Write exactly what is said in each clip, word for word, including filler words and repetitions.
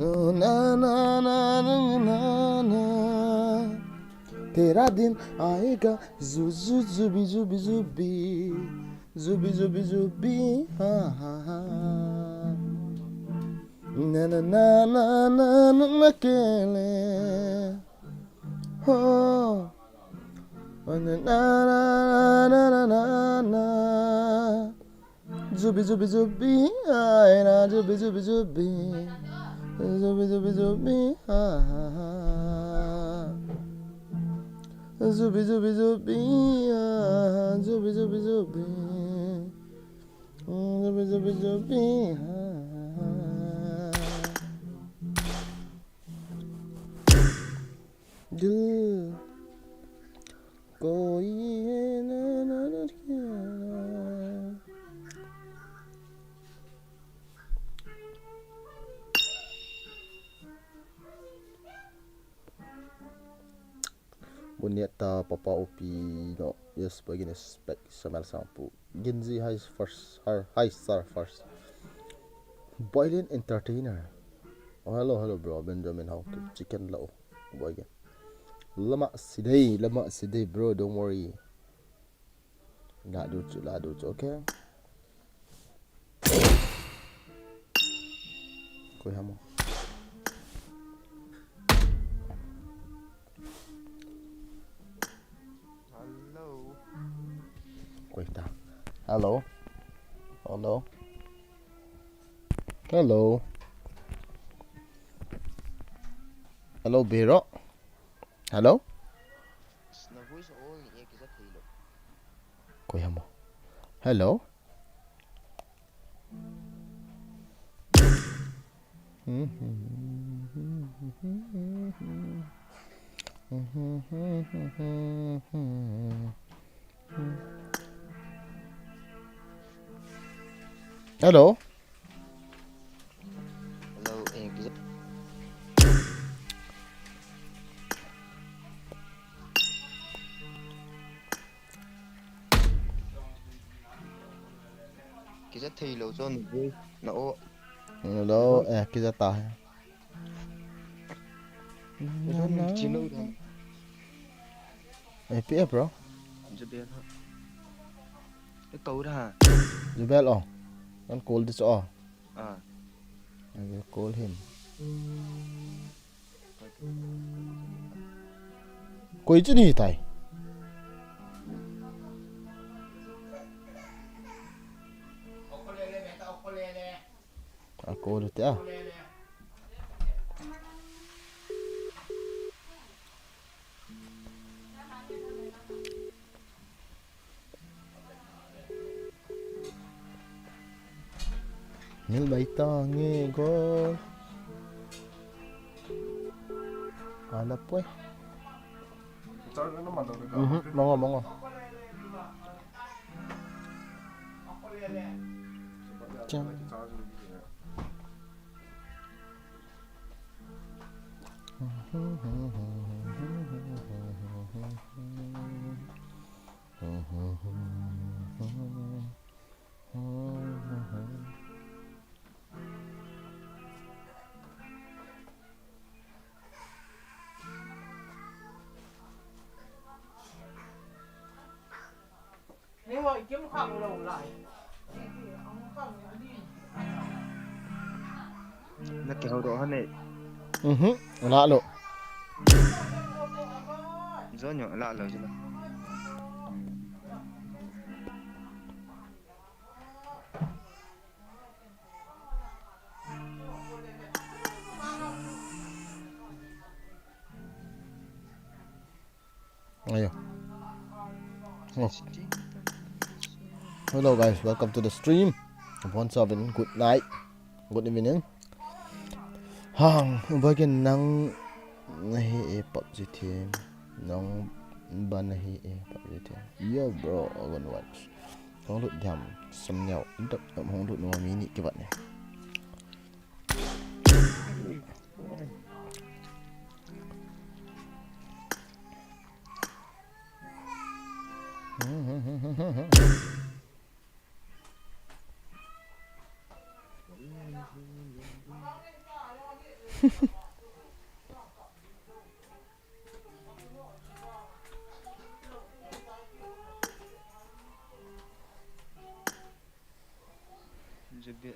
Na, na, na, na, na, na. Tera din aayega, zu, zu, zubi, zubi, zubi. Zubi, zubi, zubi, ha, ha, ha. Na, na, na, na, na, na, na, kele. Ho. Na, na, na, na, na, na, na. Zubi, zubi, zubi, ay na, zubi, zubi, zubi. Zubi, zubi, zubi, ha, ha, ha. Zubi, zubi, zubi, ah, zubi, zubi, zubi. Zubi, zubi, zubi, ha, ha, ha. Dil koi hai na, na, na, na. Bonita, Papa Opi, no. Yes, begin spec, Samuel Sangpu. Ginzi, hi first, hi, hi, sir, first. Boilin Entertainer. Oh, hello, hello, bro. Benjamin, how to chicken lo. Boy, again. Lama sidei, lama sidei, bro. Don't worry. Ladu chu, ladu chu, okay? Koi ham o. Hello. Koi ta. Hello. Hello. Hello. Hello, Biro. Hello. Koi ham o. Hello. Hello. Hello, eh, kija-, kija thei lou chu na o. Hello, eh, kija ta he. Hello, na, na. Kija lou da. Eh, P F, bro. Jabel ha. Eh, kau da. Jabel, oh. Kan call this, oh. Ah. I will call him. Koi chu ni tai. A call te a. Mil bai ta nge gol. Ala poi. Mhm, mongo, mongo. Chang. Na kihoudoh hon e. Mhm, la lou. Jonyo, la lou, jila. Ayo. Oh. Hello guys, welcome to the stream. Boncha vin, good night. Good evening. Hang, bagin nang nahi e PUBG team. Nang ba nahi e PUBG team. Yo bro, I gonna watch. Hong lut diam, sam niao, dap, dap, hong lut nua mini kibat ne. Zubia,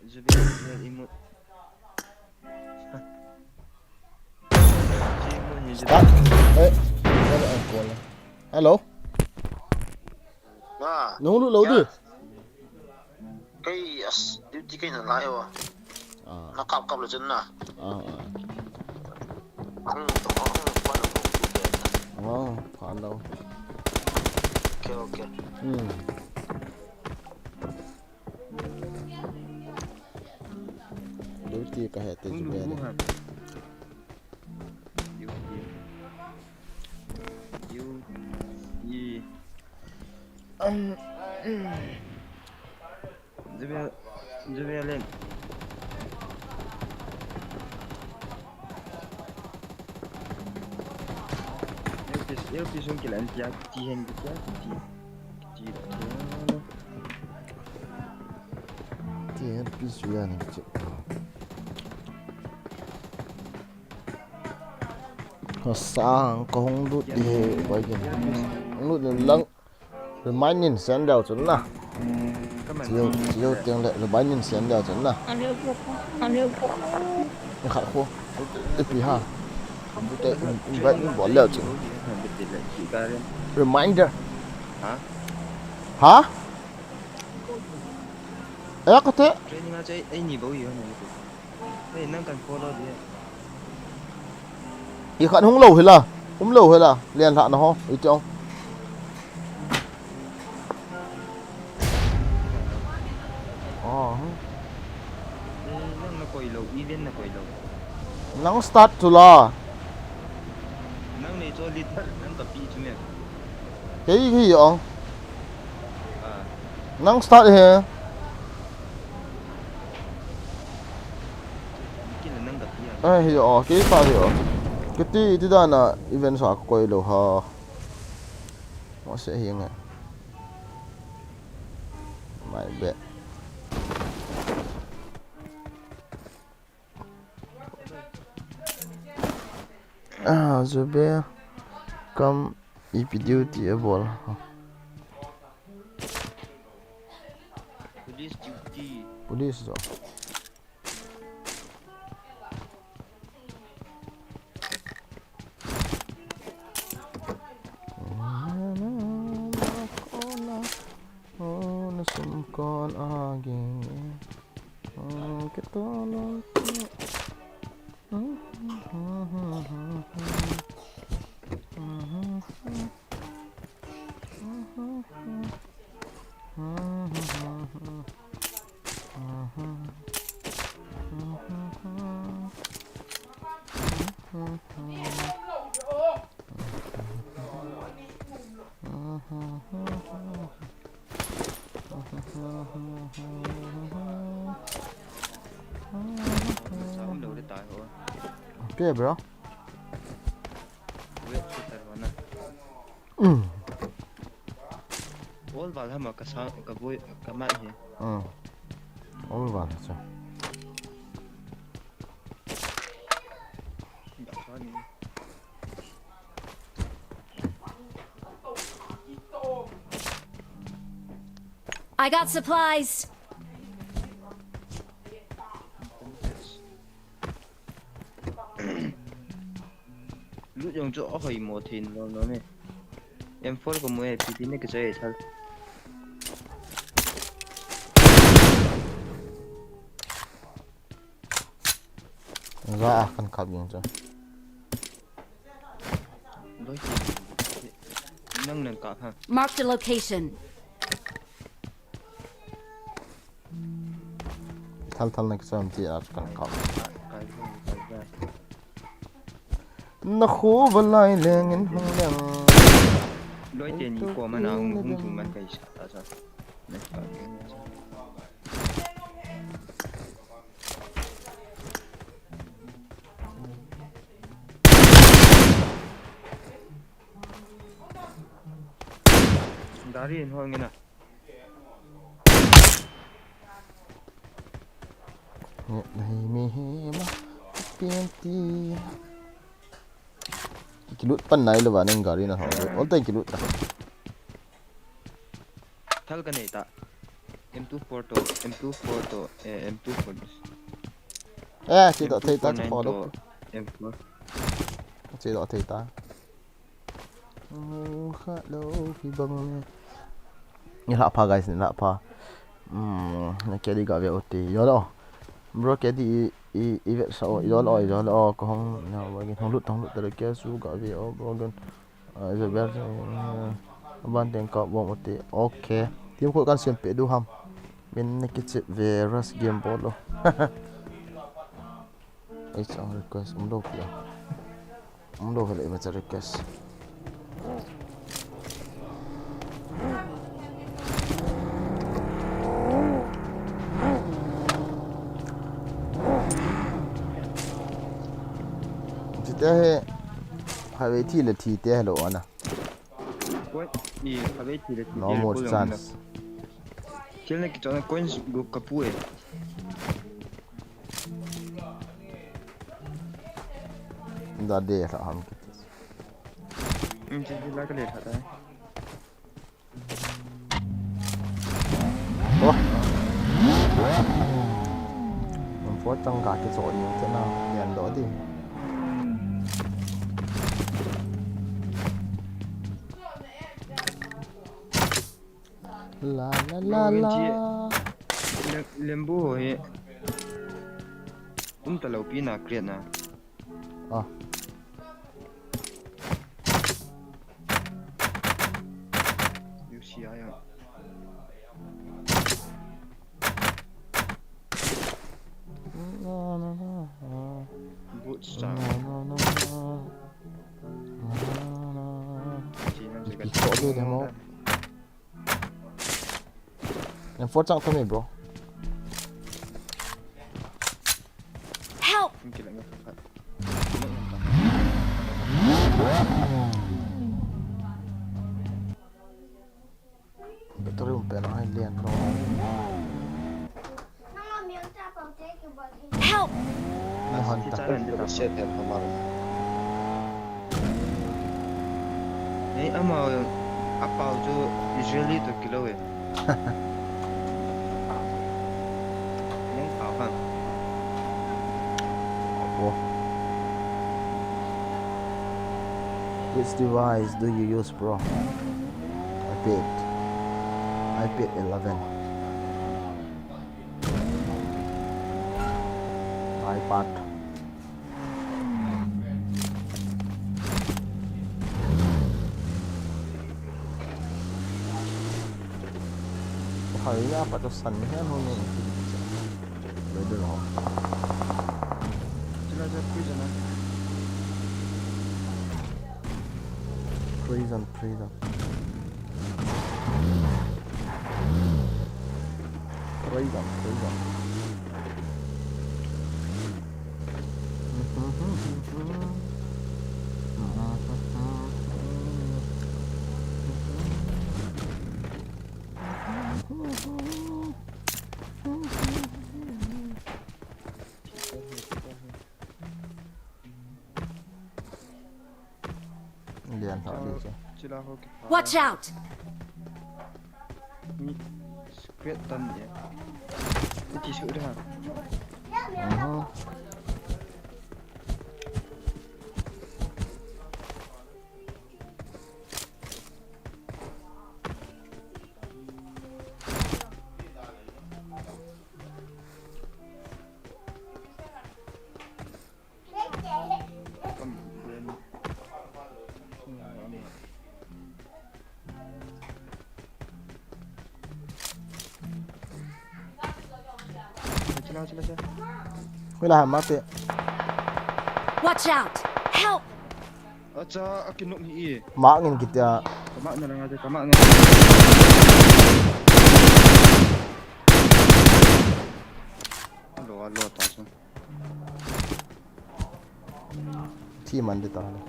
Zubia, Zubia, imut. Start. Eh, eh, eh, call. Hello. Wa. Nung lu lo di. Kei as duty kei na lai wa. Ah. Na kap kap lo chen na. Ah, ah. Ang, ang, ang, pa lo ko. Oh, hello. Okay, okay. Hmm. Duty ka he te. Hung lu Zubia bu le. Ha. U P. U P. Um, Zubia, Zubia len. L P, L P sung kila N P R, T N P R, T, T, T. T N P suya ni che. Hasang ka hung lut di he, bai kin. Hung lut lang. Remind in send deu chun na. Chiu, chiu tiang le remind in send deu chun na. Ni khat khu. Ipi ha. Te in, invite in bol leu chun. Reminder. Ha? Ha? Eh, ka te. Training a chai, ai ni bou hi ho ni. Ei, nang kan follow di. I khat hung lo hila. Um lo hila. Lian lha na ho. I tiong. Oh. Ei, nang na koi lo. I lian na koi lo. Nang start tu la. Nang nei cho leader. Nang ka pi chu me. Kei hi ong. Ah. Nang start he. Ai, hi o, kei ta hi o. Kiti, ti dan a event sa koi lo ha. Mo se hi nge. Mai be. Ah, Zubia. Kam ipi duty a bol. Police duty. Police jo. Na sum kon a ging. Ke to lo. Okay, bro. Wait, shooter mana. Mm. All val hama ka sa, ka boi, ka mai hi. Mm. All val sa. I got supplies. Lut jong chu a hoi mo thein lo lo ne. M four ko mo e, P T ne ke chai thal. Za a kan kap jong chu. Loi ti. Nang nang ka ha. Mark the location. Thal thal na kisam ti a kan kap. Na khu va lai leng in hung leng. Loi te ni ko mana hung hung hung man kai sa ta sa. Dari in hol ngina. Nge, nahi mi hi ma. P N T. Kilut pan nai lo ba nang gari na ho. Ol tai kilut ta. Thal ka nei ta. M two four to, M two four to, eh, M two four. Eh, che doh thei ta, che doh thei ta. M four nine to M four. Che doh thei ta. Oh, hello, hi bang. Ni la pha, guys, ni la pha. Hmm, na ke di ga ve o te. Yo lo. Bro, ke di i, i, i ve sa o, yo lo, yo lo, ko hong, na, wa gin hong lut, hong lut, ta ke su ga ve o, bro, gin. Ah, Isabel, eh, ban teng ka bom o te. Okay. Team ko kan sem pe du ham. Min ne ki chip ve rush game bol lo. Ei, chang request, um, lo pia. Um, lo hele, ma cha request. Chite he, highway thi le thi te hello ana. Koi, i, highway thi le thi te hello. No more chance. Thil na kichon a coins group ka pu e. Da de la ham kiti. Hmm, thil la ka le kha ta. Oh. Mun fo tang ka kichon ni te na, yan do di. La, la, la, la. Lem-, lembu ho hi. Um ta lo pi na create na. Ah. You see, I am. Bootstrap. Pi ko de demo. M four chang tami, bro. Help! Battery um pen a hai lian lo. Help! Nahan ta. Set hem hamar. Ei, ama, apau chu Israeli to kilo e. Nang pau ham. Apo. Which device do you use, bro? iPad. iPad eleven. iPad. Hai ya, pa to san ni han ho ni. Ready lo. Sila sa prison a. Prison, prison. Prison, prison. Lian tha di che. Watch out! Ni squad tan ni. Ti su da. Mhm. Wala, mate. Watch out! Help! Acha, akinop hi e. Mak ngin kitia. Kamak na lang ate, kamak na. Alo, alo, ta so. Thi man de ta le.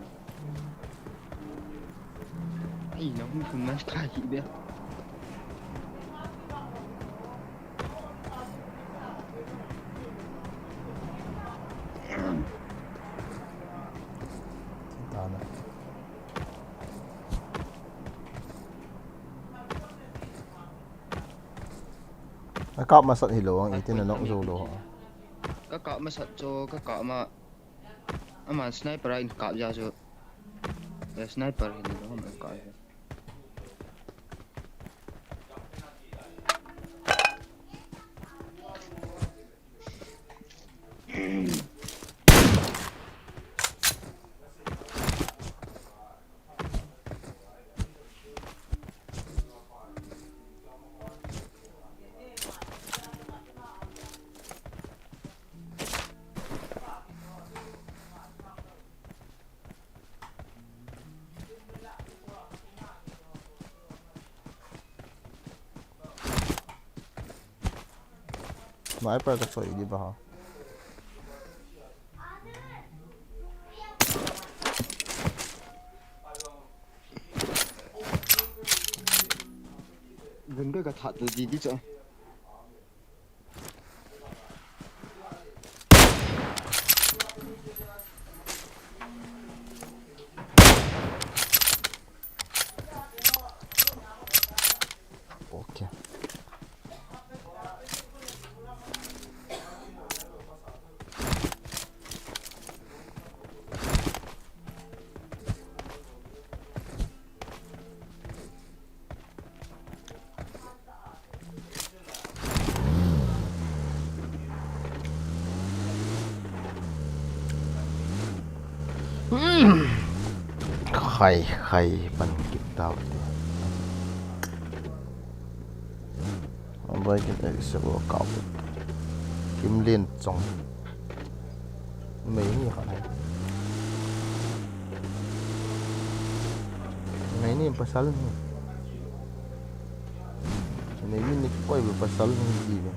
Ai, na hun hun na ta hi de. Akap masat hilou, ang itin na knock jou lou ha. Kakap masat chu, kakap ma. Aman sniper a in kap ja chu. Eh, sniper hilou, aman kap ja. Sniper ka choi di ba ha. Gun ka ka that di di cha. Okay. Khai, khai, pan kit tau. Ang bai kin ek se bo kau. Kim Lien Chong. Mei ni khat hai. Mei ni pasal ni. Mei ni ni koi bo pasal ni ji ni.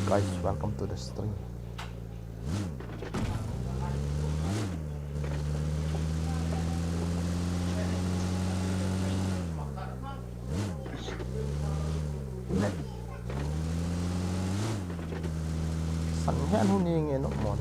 Guys, welcome to the stream. Sang hian hun ni nge nok mon.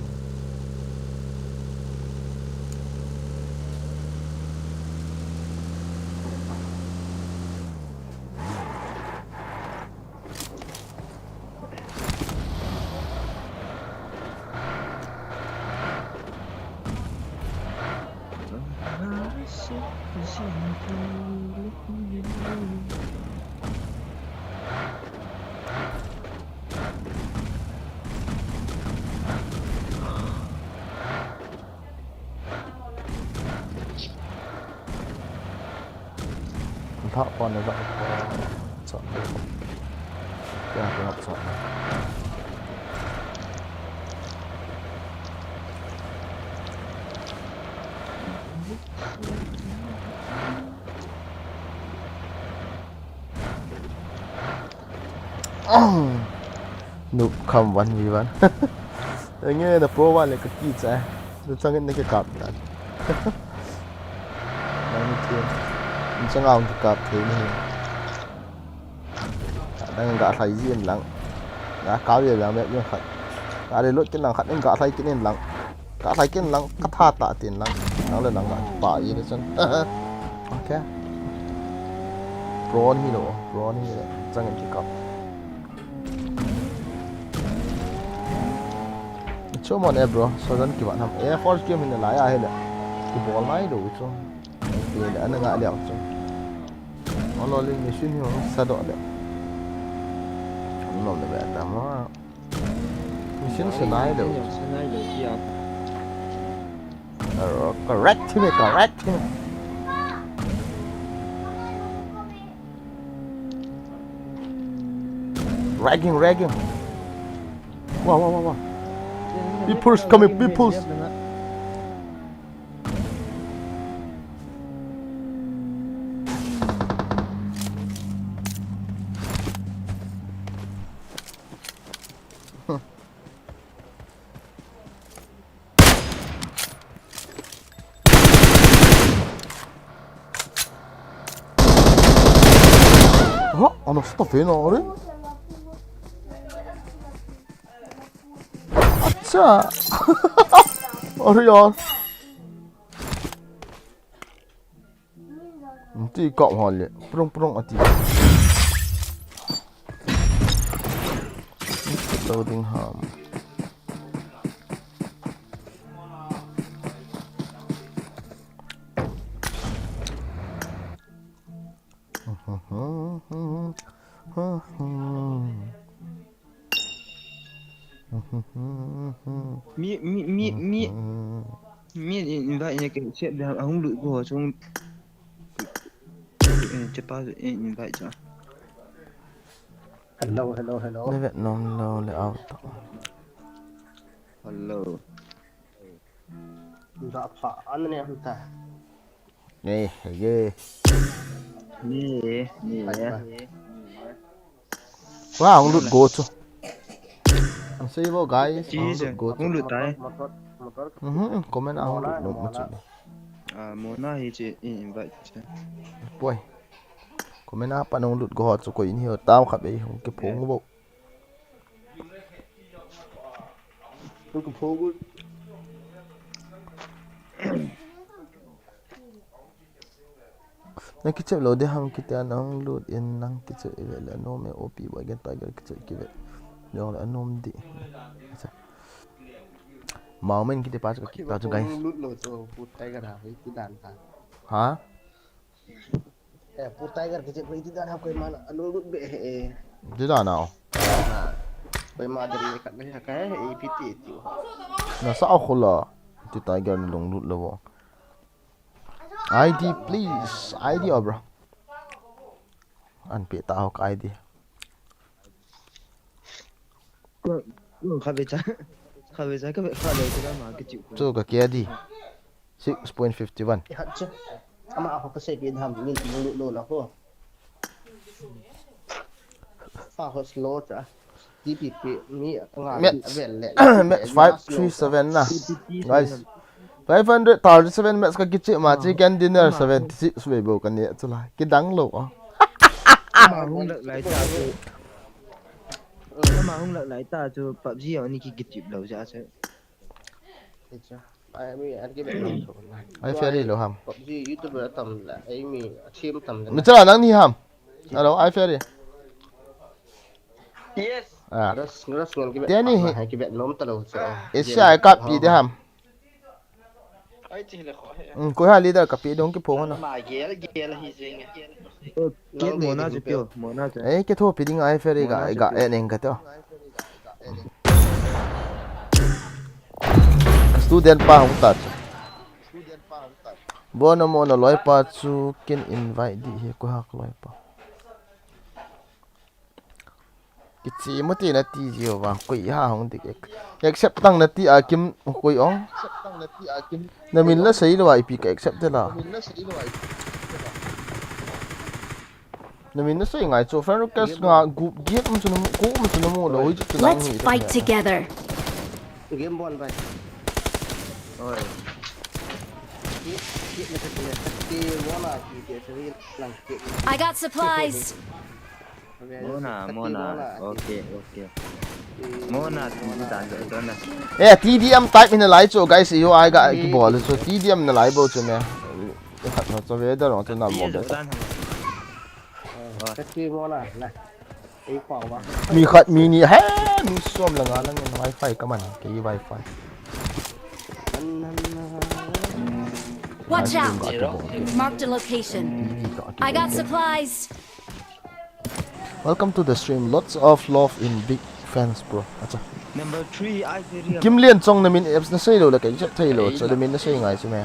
Lha pa na za pa. Cha. Kya kya cha. Noob kham one v one. Enge na pro one le ka kicha. Lu changin na kikap tan. Nang ni thim. Ni chang ang kikap thei ni. Nang ga thlai ji in lang. Ga kap ji lang map jong khat. Ga reload kit lang khat in ga thlai kit in lang. Ka thlai kit in lang, ka tha ta tin lang. Nang le nang ga pa ji le chun. Okay. Pro ni lo, pro ni le. Chang in kikap. Chu mon e bro, so dan ki van ham. E force game hin la ya he le. Ki bol nai lo chu. Ki le ana nga liao chu. Alo le machine hi sa do le. Nom le ba ta ma. Machine sa nai lo. Sa nai lo ki ya. Correct me, correct me. Ragging, ragging. Wow, wow, wow, wow. People's coming, people's. Aha, ano, stop eh, no, are? Cha. Ori or. Ti kau hale. Prong prong ati. Loading ham. Mi, mi, mi, mi, mi invite ne ke chat da ahung lut ko chung. Eh, chepa invite cha. Hello, hello, hello. Nevet nom lo le out. Hello. Da pha an ne hum ta. Ni, ye. Ni, ni. Wa, hung lut go chu. Ang sei bo, guys. Hung lut go chu. Hung lut tai. Mhm, comment a hung lut nom chu. Ah, Mona hi che invite che. Poi. Comment a pa hung lut go chu koi ni ho tao khat be hung kiphong bo. Hung kiphong bo. Nang kichep lou ding ham, kitia nang lut in nang kichep ive le anom e, O P Boy Gen Tiger kichep kive. Jong le anom di. Acha. Maumen kiti pa chu ka kipah chu, guys. Lut lou chu, Pu Tiger ha, hei ti dan ta. Ha? Eh, Pu Tiger kichep hei ti dan ha, koima na, anom lut be he, eh. Ti dan na o. Koima dan ni khat ni ha ka, eh, A P T ti. Na sa khula. Ti Tiger na lung lut lou. I D, please. I D, oh, bro. An pe ta ho ka I D. Ko, ko kha be cha. Kha be cha ka be kha le cha ma ke chu. Chu ka ke I D. Six point fifty one. Hat chu. Ama ho ka sei pe dham ni lu lu na ho. Fa ho slow cha. T P P mi nga Match, vel le. Match five three seven na. Guys, five hundred thirty-seven match ka kichep ma chi ken dinner seventy-six ve bo ka ne chu la. Kidang lou a. Ama hung lak lai ta chu. Ama hung lak lai ta chu PUBG a ni ki kichep lou cha chu. Ai mi an ki be. Ai fair lou ham. PUBG YouTuber tam la. Ai mi a team tam la. Mi chala nang ni ham. Hello, ai fair. Yes. Ah. Ras, ras ngan ki bet. Tiani hi. Hai ki bet nom ta lou chu. Asia ai kap pi de ham. Ai chi le kho he. Um, koi ha leader kap pi dong ki phong na. Ma gel, gel hi jing. Kit Mona chu pio, Mona chu. Eh, ke tho pi ding ai fair ga, ga en eng ka to. Student pa hung ta chu. Student pa hung ta. Bona mona loipa chu kin invite di hi ko hak loipa. Kichi mo ti na ti jio va koi ha hung dik ek. Accept tang na ti a kim koi ong. Na min la sei lo a ipi ka accept de la. Na min na sei ngai chu friend request nga group game chu na mu, ko mu chu na mu lo hi chu na mu. Let's fight together. Game bon bai. Oi. I got supplies. Mona, Mona. Okay, okay. Mona, tu dan tu na. Eh, T D M type in lai chu guys, yo ai ga ki bol chu T D M na lai bo chu me. Khat no chu ve da ro chu na mo be. Ka ti Mona na. Mi khat mi ni he, mi som la nga lang wifi ka man, kei wifi. Watch out! Marked a location. I got supplies. Welcome to the stream. Lots of love in big fans, bro. Acha. Number three, I see. Kim Lian Chong na min apps na sei lo la kai chat thei lo, so na min na sei ngai chu me.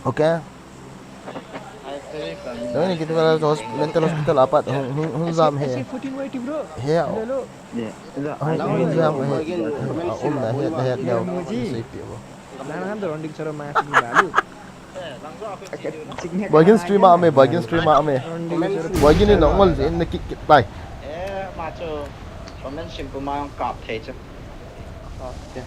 Okay. Nang ni kiti bala hos-, mental hospital apat hung, hung, hung jam he. He, oh. Hung, hung jam he. Um na he, he, he. Boigin stream a me, Boigin stream a me. Boigin ni nongol jin na kit kit tai. Eh, ma chu comment sim pu ma kap thei chu. Okay.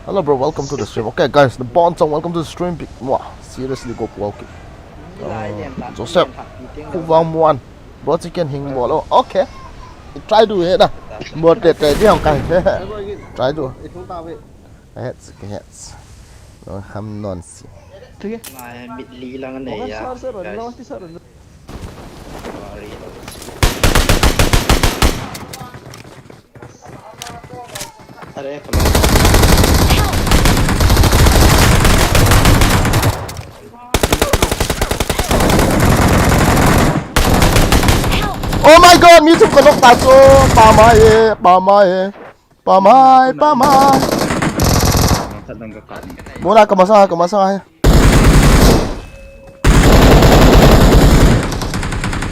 Hello, bro. Welcome to the stream. Okay, guys, the Bon Song. Welcome to the stream. Big, wow, seriously, go, okay. Uh, Joseph, Kuvang Muan, bro, chicken hing bol. Oh, okay. Try to hit that. Bol tete di hong kai. Try du. Ka het, ka het. Lo ham non si. Nai mit li lang nei ya. Are, Oh my God, mi thum ka knock ta chu. Pamai e, pamai e. Pamai, pamai. Mona ka masang, ka masang.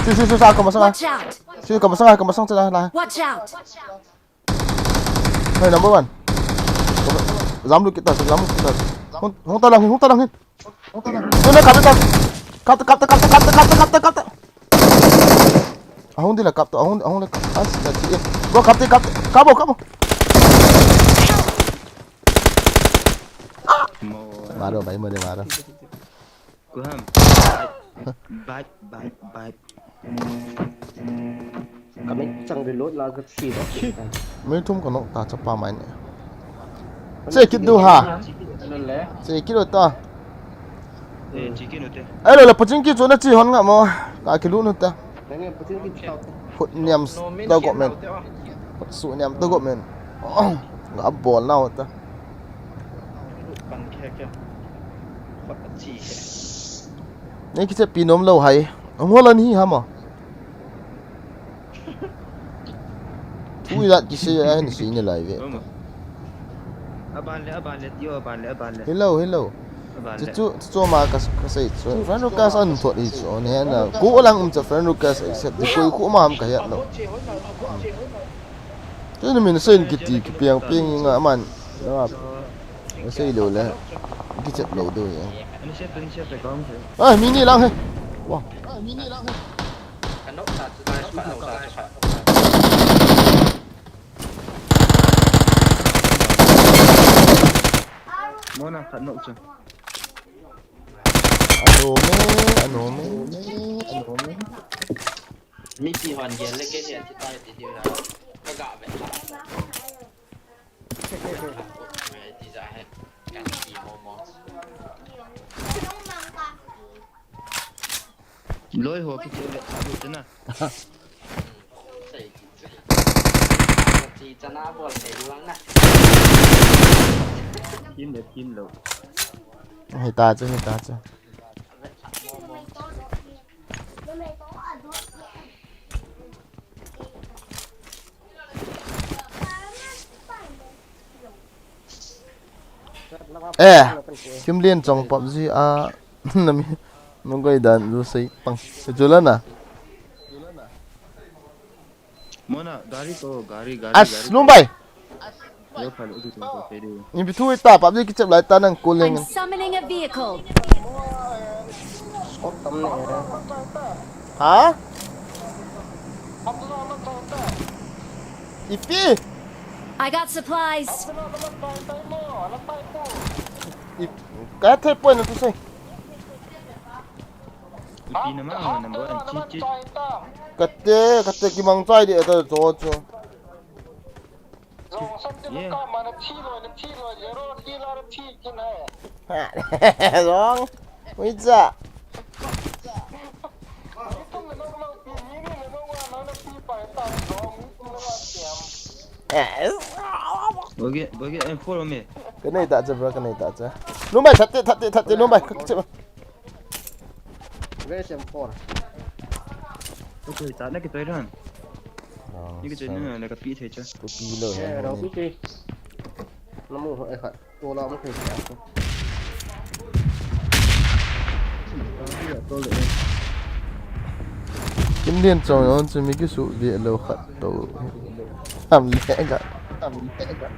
Si, si, si, sa ka masang. Watch out! Si, ka masang, ka masang, sa la. Watch out! Hey, number one. Jam lut kit ta, jam lut kit ta. Hung, hung ta lang hin, hung ta lang hin. Hung ta lang. Hung ta lang, kap ta. Kap ta, kap ta, kap ta. Ahung di la kap ta, ahung, ahung la kap. As, ta ti. Go kap ta, kap ta. Kap bo, kap bo. Maro, bhai, mare maro. Kuham. Bike, bike, bike. Kami chang reload la ka si ba. Mi thum ka knock ta chapa mai ne. Che kit du ha. Che kit du ta. Eh, che kit du te. Ai lo la paching ki chu na chi hon nga mo. Ka ki lu nu ta. Nang paching ki chu ta. Phut niam ta go men. Phut su niam ta go men. Nga bol na ta. Pan khe khe. Phut chi khe. Nei kichepi nom lou hai. Ang holan hi hama. Thui lat kisei a hin sei ni lai ve. Aban le, aban le, tio, aban le, aban le. Hello, hello. Aban le. Chu, chu, chu ma ka, ka sei chu. Friend request an thot hi chu. Ni na. Ko lang um cha friend request accept. Di ko ko ma ham ka het lou. Tuni min sei kiti kipiang piang nga man. Na. Sei lou le. Kichat lou do ya. Ani se pin se pe kong se. Ah, mi ni lang he. Wah. Ah, mi ni lang he. Ka knock ta chu, ka knock ta chu. Mona ka knock chu. Ano me, ano me, ano me. Mipi hon gel le kei hi a thi tai ti diu na. Ka ga ve. Ti ja he. Kan ti mo mo. Loi ho ki ti le ta bu te na. Sei ki. Ti chana bol thei luang na. Team le team lo. Hei ta chu, hei ta chu. Eh, Kimlian chong PUBG a, nami, nung koi dan du sei pang. Julan a. Mona, gari ko, gari, gari, As, gari. Lumbai. Yo, khalo, udu tum ko, pwede. Ni bithu ita, PUBG kichep lai ta nang ko leng. I'm summoning a vehicle. Scope tam ne. Ha? Ipi? I got supplies. Ip-, ka thei poi na tu sei. Ipi na ma, number one, chi, chi. Kate, kate kimang chai de ta cho cho. Wrong. Ui cha. Bogi, bogi, em, follow me. Ka nei ta cha, bro, ka nei ta cha. Number thirty, thirty, thirty, number. Where's M four? Oi, ta na ki toi ran. Ni ki toi na la ka pi thei cha. Ko pi lo. Eh, rau pi thei. Na mu ho e kha. To la mu thei cha. Kim Lian Chong on chu mi ki su ve lo khat to. Am le ga. Am le ga.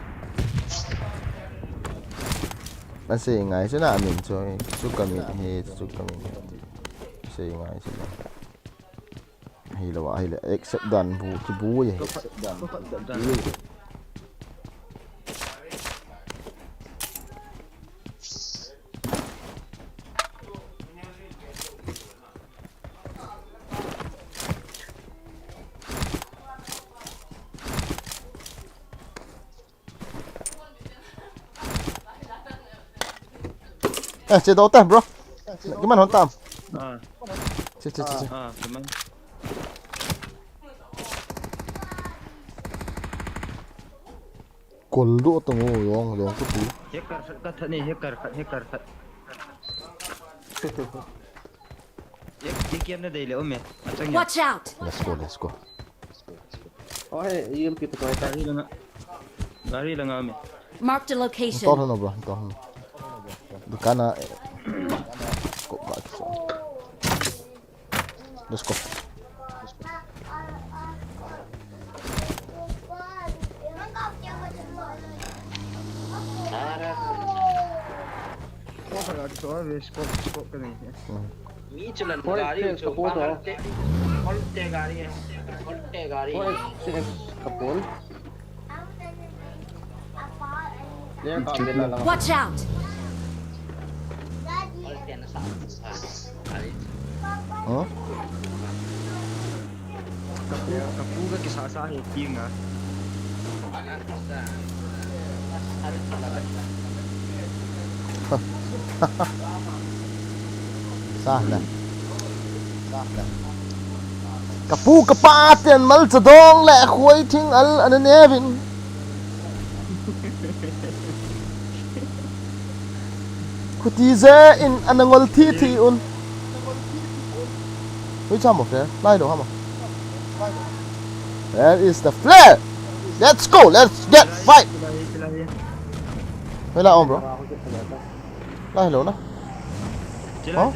Na sei ngai chu na min chu. Chu ka min he, chu ka min. Sei ngai chu na. Hilo, hilo. Accept dan bu, ki bu ye. Eh, che do ta, bro. Kiman hon tam. Ah, Che, che, che, che. Ah, kiman. Kol do tong o, yong, yong ko tu. Hacker khat ka that ni, hacker khat, hacker khat. Ek, ek em na dei le, ome. Achang ya. Watch out! Let's go, let's go. Oi, E M P to koi ta. Gari langa. Gari langa, ome. Marked a location. Tor no, bro, tor no. Dukana, eh, ko ba ki so. Let's go. Ko sa gari so, ave, scope, scope ka nahi. Hmm. Mi chulan gari chu, bahar te, Colt te gari hai, Colt te gari. Watch out! Huh? Kapu, kapu ka kisasa hi tinga. Sa na. Sa na. Kapu kapa ten malcha dong le khoi thing al ana nevin. Khuti je in ana ngol thi thi un. Hui chamo flare. Lai lo hamo. Where is the flare? Let's go. Let's get fight. Hui la om, bro. Lai lo na. Hah?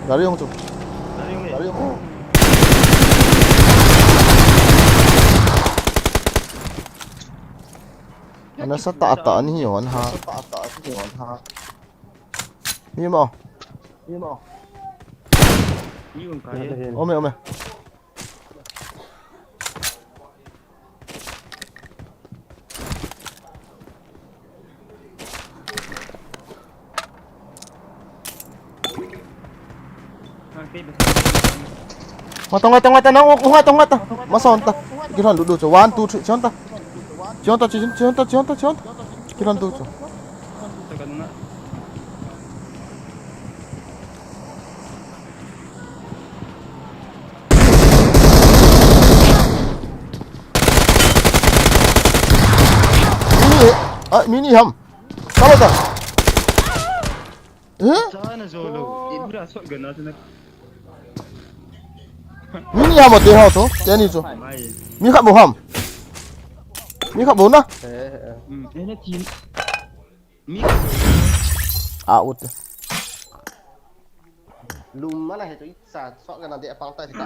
Gari hung chu. Gari hung. Ana sa ta ta ni hon ha. Ni ma. Ni ma. Ome, ome. Matong, matong, matong, matong, matong, matong. Mason ta. Kiran dudu chu. One, two, three. Chon ta. Chon ta, chon ta, chon ta, chon ta. Kiran dudu chu. Mini, ah, mini ham. Kalo ta. Eh? Sana zolo. Ibra shotgun na sana. Mini ham te ho to. Teni to. Mai. Mi khat bou ham. Mi khat bou na. Eh, eh. Hmm, eh, na team. Mi. Ah, ut. Lum mana he to itsa sok kana de pang ta ta.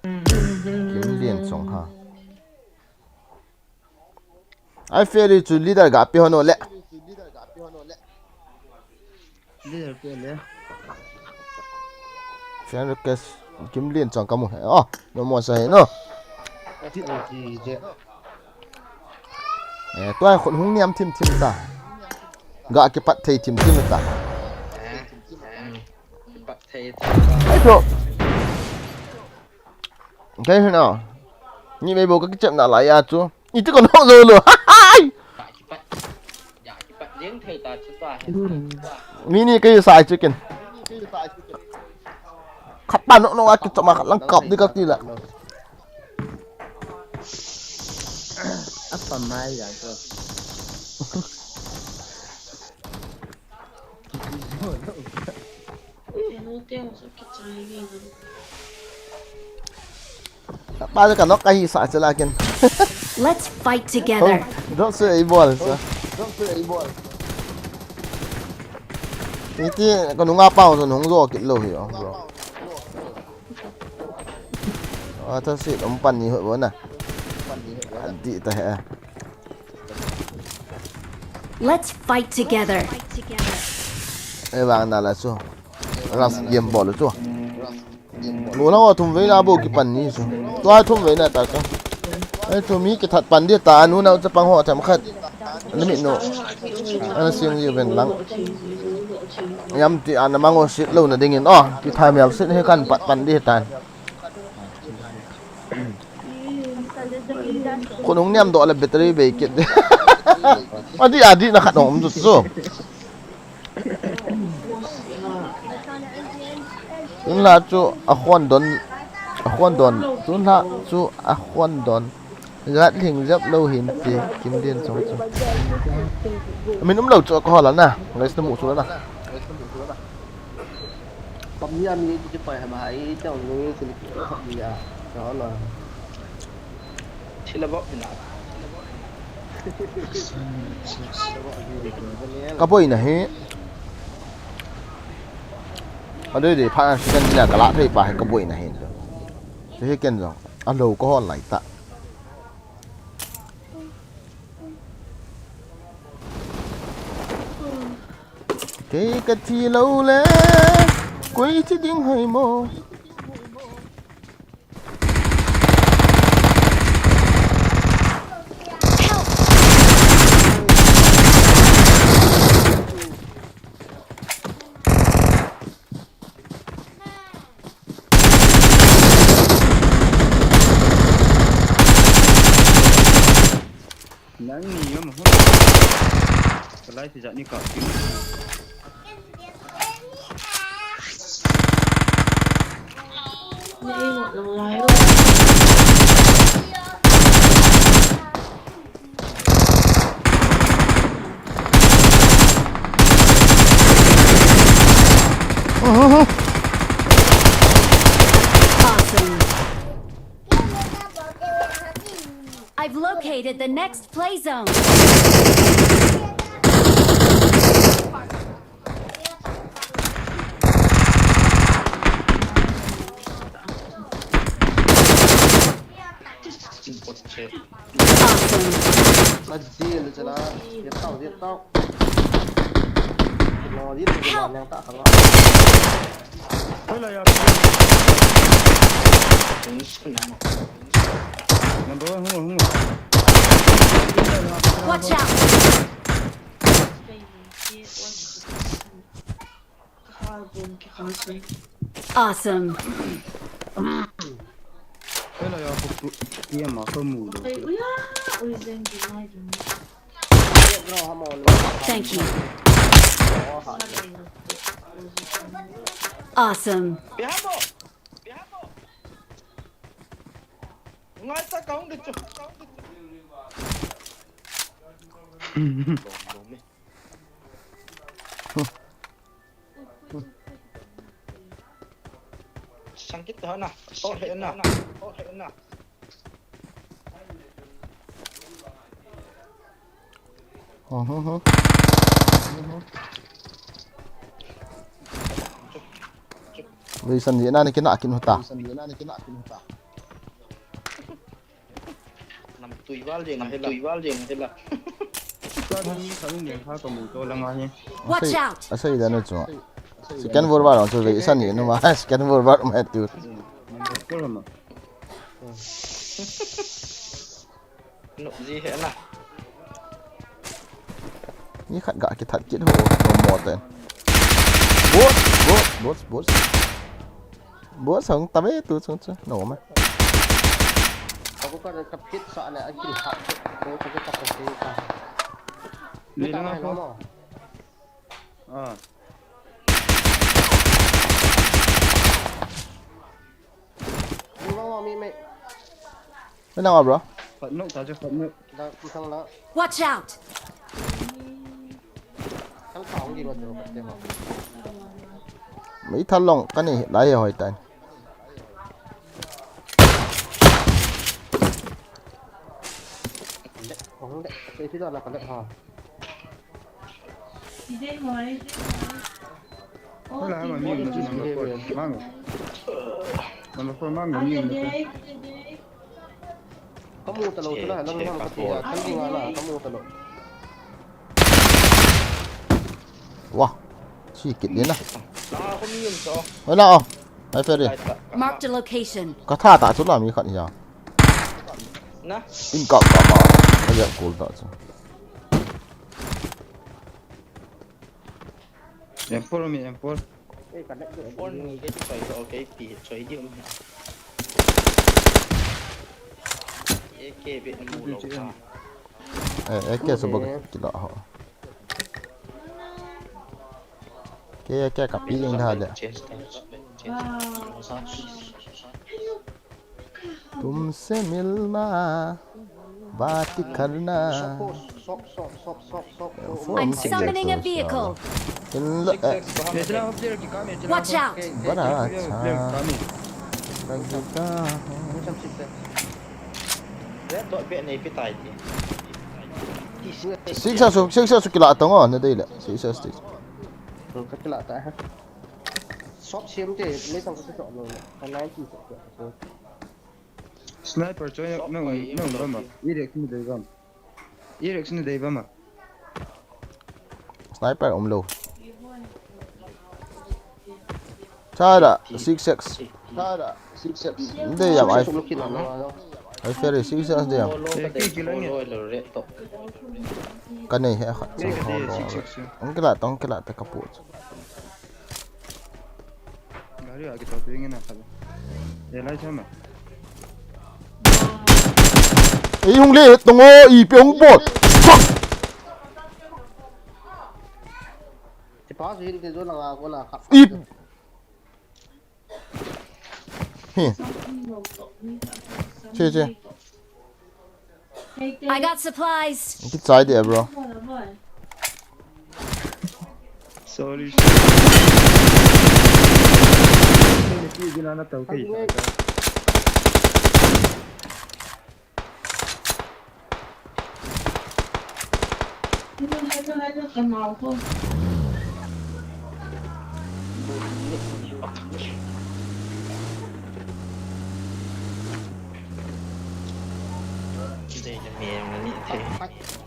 Kim Lian Chong ha. Ai feri chu leader ga pe hono le. Leader pe le. Friend request Kim Lian Chong kamu he. Oh, no mo sa he no. Eh, tua khut hung niam thim thim ta. Ga kipat thei thim thim ta. Kipat thei thim ta. Hey, bro. Kei hina. Ni mei bo ka kichep na la ya chu. Iti ko no zo lo. Hai. Mini kei sai chicken. Khat pa no no a kichep ma khat lang kap di ka ti la. Apa mai ya to. Ba ka nok ka hi sa chela ken. Let's fight together. Drop se ei bol sa. Iti ka nunga pa so nung zo kit lo hi, bro. Ata si um pan ni ho bona. Adi ta he. Let's fight together. Ei vang na la chu. Ras game bol chu. Lo na thum vei na bo kipan ni chu. Tua thum vei na ta chu. Ei chu mi kithat pan di ta nu na chapang ho tham khat. Ani mi no. Ana sing ji ven lang. Yam ti ana mango sit lo na dingin. Oh, ti tha mial sit he kan pat pan di tan. Khonung niam do le battery bei kit. Adi adi na khat om tu chu. Tun la chu a khon don, a khon don. Tun la chu a khon don. Gat ling jap lo hin ti kim din chong chu. Min um lo chu ko la na. Guys, na mu chu na. Pam ni ami ti pai ha ba ai chong ni ti ni ko ha ni a. Ko la. Thila bok hina. Ka boina hi. Adei dei pha second ni na ka la thei pa hi ka boina hi. Te hi ken jong. A lo ka hol lai ta. Kei ka thi lo le. Koi thi ding hai mo. Nang ni yom ho. Kalai ti jat ni ka. Awesome. I've located the next play zone. Awesome. Watch out! Awesome. Thank you. Awesome. Sangkit hana, oh hena, oh hena. Vei san ye na ni kina kin hota. Nam tui val jeng hela. Tui val jeng hela. Watch out! Asei dan chu. Second world war chu ve isan ni numa second world war ma tu. Number four ma. Nok ji hela. Ni khat ga kithat kit ho mo mo te. Boss, boss, boss, boss. Boss hung ta ve tu chung chung. No ma. Aku kan ka pit sa le a kil ha. Ko ka ka ka ka. Ni na ko. Ah. Ni ma mi me. Ni na bro. Khat nok ta je khat nok. Da kusang la. Watch out! Mei thal long kani lai hoi tan. Hola, mami, number four. Mami. Number four, mami, number four. Kamu talo tu lah, lang lang kati ya, kan tingala, kamu talo. Wah, sikit dia lah. Wala oh. Ai pere. Marked a location. Kata ta tu lah mi khat ya. Na. In ka ka ma. Ai ya kul ta tu. M four mi, M four. Phone ni ke choi to ke pi choi di um. Eke be mu lo ka. Eh, eke so bak kilo ho. Ke ke ka pi ling da le. Tumse milna baat karna. Sop, sop, sop, sop, sop, sop. I'm summoning a vehicle. Medra ho player ki ka medra. Watch out. Bara Player cha. ka me. Kagita. Red dot be nei pi tai ti. Six asu, six asu kila tong o, na dei le. Six asu. Ka kila ta ha. Sop siam te, le tang ka sop lo. Ka nine ti sop. Sniper choi na na na ba ma. Irex ni dei ba ma. Irex ni dei ba ma. Sniper um lo. Chara six six. Chara six six. Dei yam ai. Sop lo kila na. Ai ferry six six dei yam. Eh, ki kila ni. Ka nei he kha. Ni ka dei six six. Ang kila tong kila ta ka pu. Gari a ki to pe ngi na kha. Eh, lai chama. Ei hung le tong o, ipi hung bol. Fuck. Ti pa su hin te zo na nga ko na kha. Ip. Hi. Che che. I got supplies. Ki chai de bro. Sorry.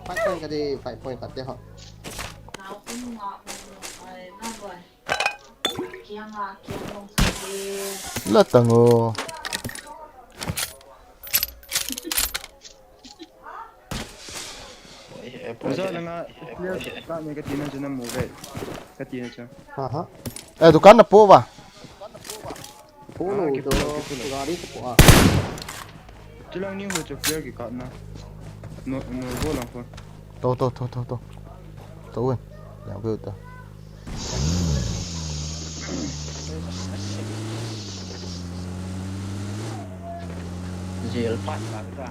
Five point ka dei, five point ka dei ho. La tango. Za na nga player ka ne ka tina chu na mu ve. Ka tina chu. Aha. Eh, dukan na po ba? Polo to gari ko a. Chulang ni ho chu player ki ka na. No no bo lang ko. To to to to to. To win. Yang ko to. Jail pat ka ka.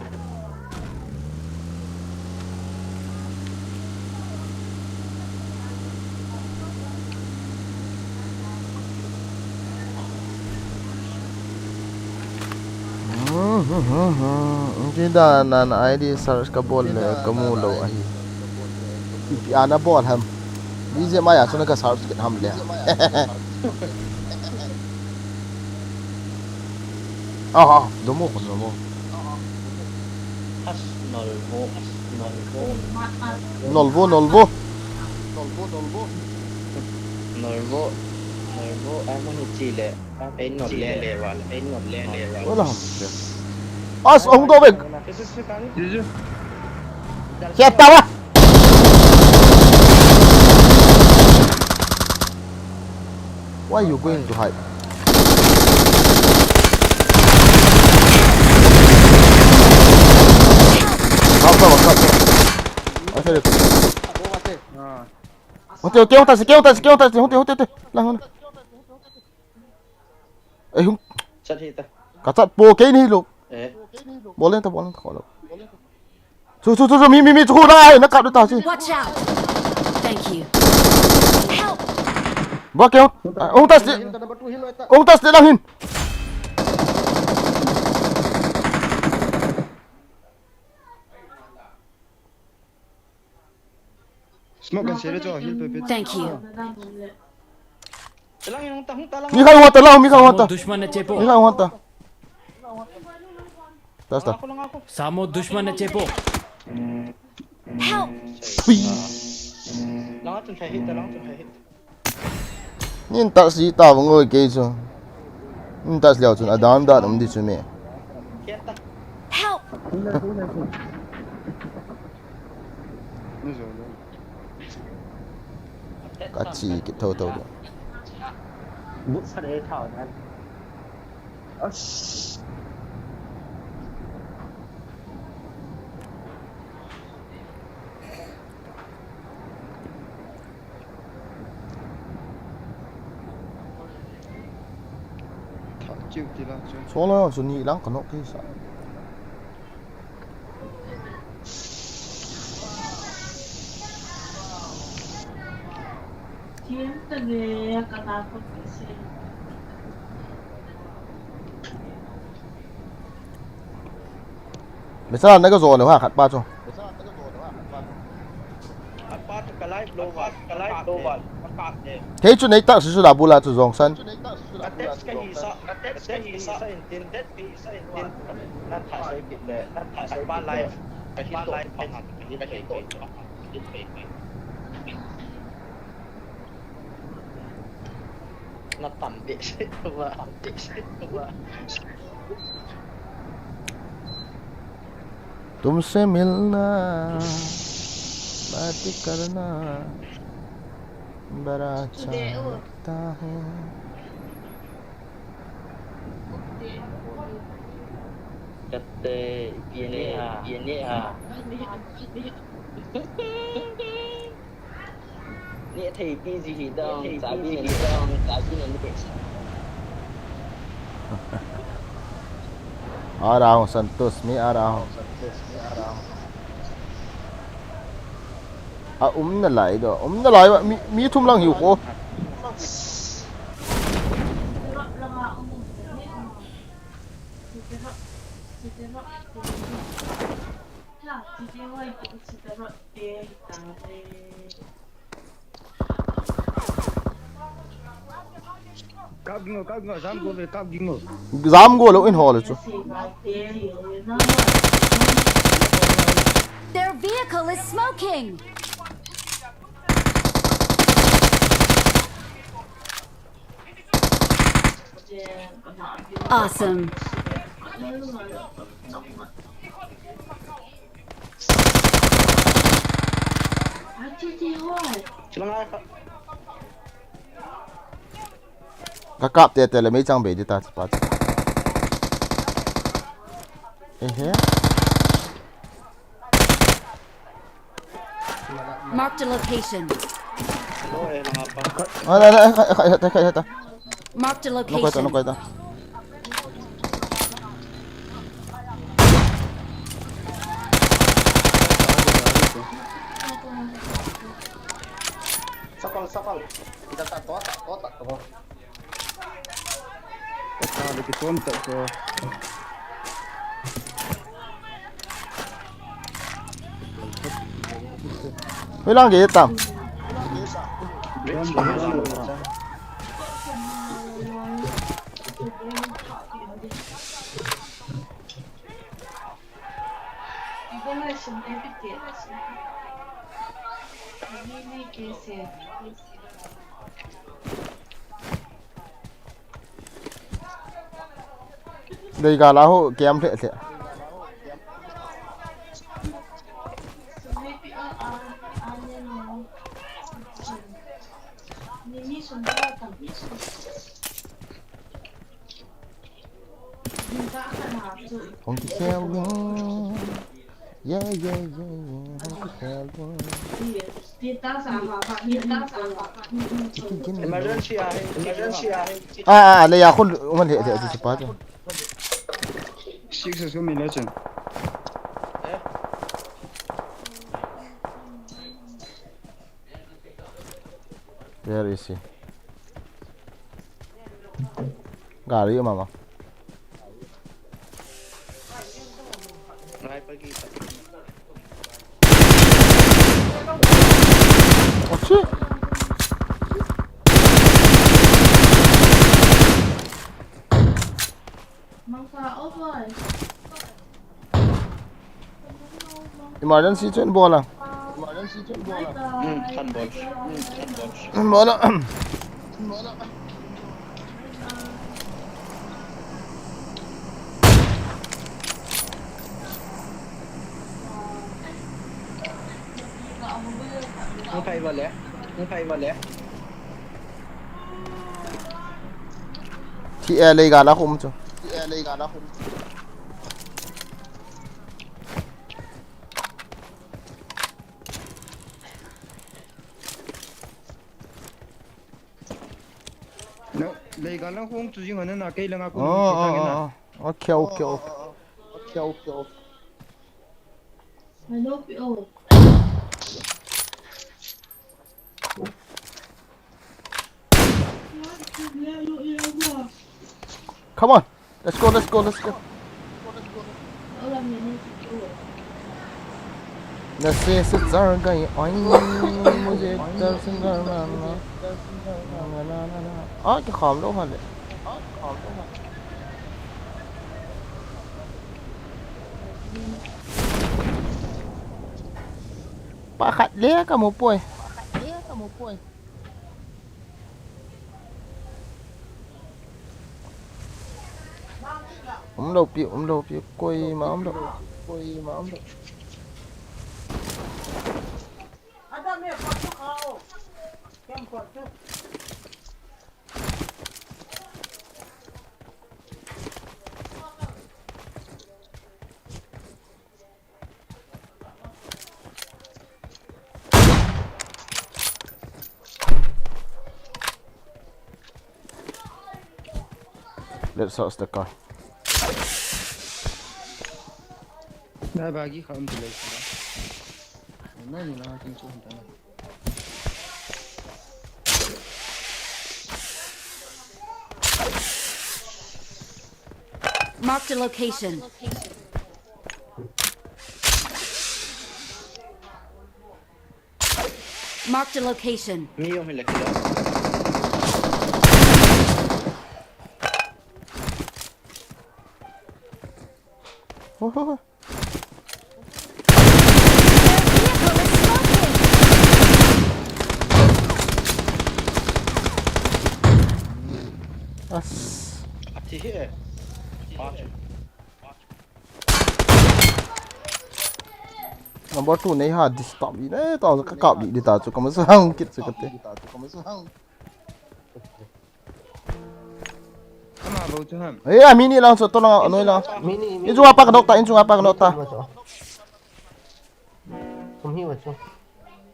Kida nan I D search ka bol le ka mu lo ahi. Ipi ana bol ham. B G M I a chuna ka search kit ham le. Ah, ah, domo ko domo. As nolvo, as nolvo. Nolvo, nolvo. Nolvo, nolvo, ai mo ni chile. Ai nol le le wal, ai nol le le wal. Wala ham. As ong do bek. Juju. Siya tara. Why you going to hide? What's up, what's up? What's up? Ah. Hote, hote, hote, hote, hote, hote, hote, hote, hote. Lang, lang. Eh, hung. Chat hita. Ka chat po ke ni lo. Eh. Bol lenta, bol lenta, bol lenta. Chu, chu, chu, chu, mi, mi, mi, chu, na, na kap ta si. Watch out! Thank you. Help! Ba ke, ah, ong tas de, Number two hill ta. Ong tas de lang hin. Smoke kan share cho, heal pe pe. Thank you. Talang yung tahong talang. Mi khai hota lang, mi khai hota. Dushman na chepo. Mi khai hota. Tas ta. Samo dushman na chepo. Help! Thui. Lang atun khai hit, lang atun khai hit. Nin tas si ta vang oi ke chu. Nin tas liao chun adam da um di chu me. Kian ta. Help! Ni zo lo. Ka chi kit tho tho de. But sa de thao na. Ash. Thah chiu ti la chu. Solo chu ni lang ka nok ki sa. Thiam ta ve, ka na ko ti se. Mesa na ka zo ne ha khat pa chu. Khat pa chu ka live lo va, ka live lo va, ka kap ne. Kei chu nei tak si su da bula chu zong san. Ka text ka hi sa, ka text ka hi sa in tin, text ka hi sa in tin. Na tha sai kit le, na tha sai kit le. Khat pa live, ka hi to pa, ka hi to pa. Na tam behseh tua, tam behseh tua. तुमसे मिलना, बातें करना, बड़ा अच्छा लगता है। Kate, pian ni ha, pian ni ha. Ni thei pi ji hi dong, sa bi ni dong, sa bi ni. आ रहा हूँ संतोष, मैं आ रहा हूँ। A um na lai do, um na lai mi, mi thum lang hiu ko. Kap ging o, kap ging o, jam go le, kap ging o. Jam go lo in hol chu. Their vehicle is smoking. Awesome. Ka kap tete le mei chang bei di ta pa. Ehe. Marked a location. Marked a location. Sapal, sapal. Kita tak tua, tak tua, tak tua. Kata lagi tuan tak tua. Hoi lang ge tam. Dei ga la ho kem hle hle. Hong kikhel ding. Yeah, yeah, yeah, yeah. Hong kikhel ding. Emergency ahi, emergency ahi. Ah, ah, le ya khun man he he chu pa chu. Six is coming, legend. Where is he? Gari mama. Sniper kita. Ochi. Mangka over. Emergency chu in bol a. Hmm, kan bol. Hmm, kan bol. Bol a. Hung kai bol e. Hung khai vale. Thi e, lei gal a khum chu. Thi e, lei gal a khum chu. No, lei gal a khum chu jing hon na, kei langa khum. Oh, oh, oh. Okay, okay, okay. Okay, okay, okay. Come on. Let's go, let's go, let's go. नशे से चढ़ गई आईं, मुझे दर्द करवाना। ना, ना, ना, ना, ना। आ, क्या खाम लो हाले? Pakhat le kamu poi. Um lou pi, um lou pi, koima um lou. Let's search the car. Na bagi kha um delay. Na ni na kin chu ta na. Marked a location. Marked a location. Mi jong hi la kilo. Oho. Their vehicle is smoking. As. Athi he. Number two nei ha disturb i ne ta ka kap di di ta chu ka ma sang kit chu ka te. Ama bou chu ham. Eh, a mi ni lang chu to lang noi lang. Mi ni, mi ni. In chunga pa ka dok ta, in chunga pa ka dok ta. Kum hi wa chu.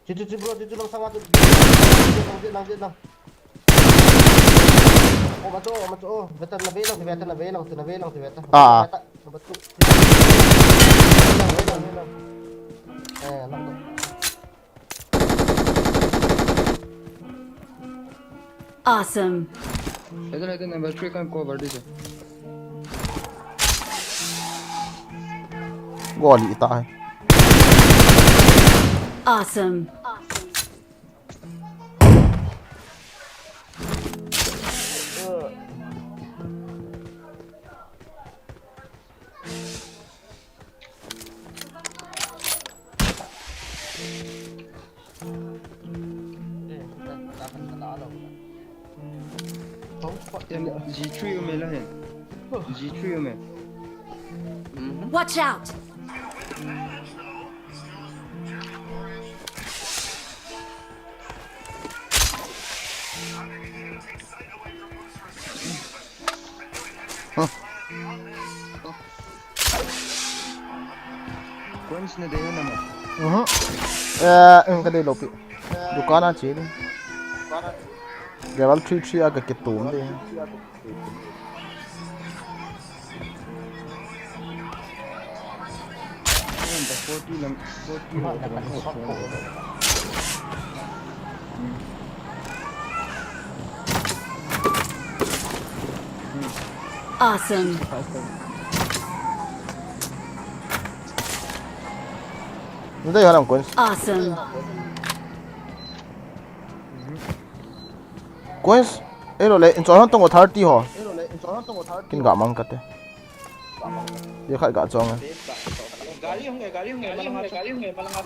Chu chu chu bro, chu chu lang sanga chu. Lang lang lang. Oh, ma chu, oh, ma chu, oh. Vetan na ve lang, vetan na ve lang, na ve lang, vetan. Ah. Vetan, number two. Lang, lang, lang. Eh, lang, lang. Awesome. Ito na, ito na, number three kan cover dito. Goli ta hai. Awesome. G three ume la hen. G three ume. Watch out! Coins na dei na mo. Mhm. Eh, in ka dei lou pi. Dukan a che dei. Level three three a ka kitum dei. Forty lang, forty lang. Awesome. Nda ya lang coins. Awesome. Coins. Eh, lo le, in chon tong thirty ho. Kin ga mang kate. Ye khat ga chong. Gari hung e, gari hung e, malang a, gari hung e, malang a.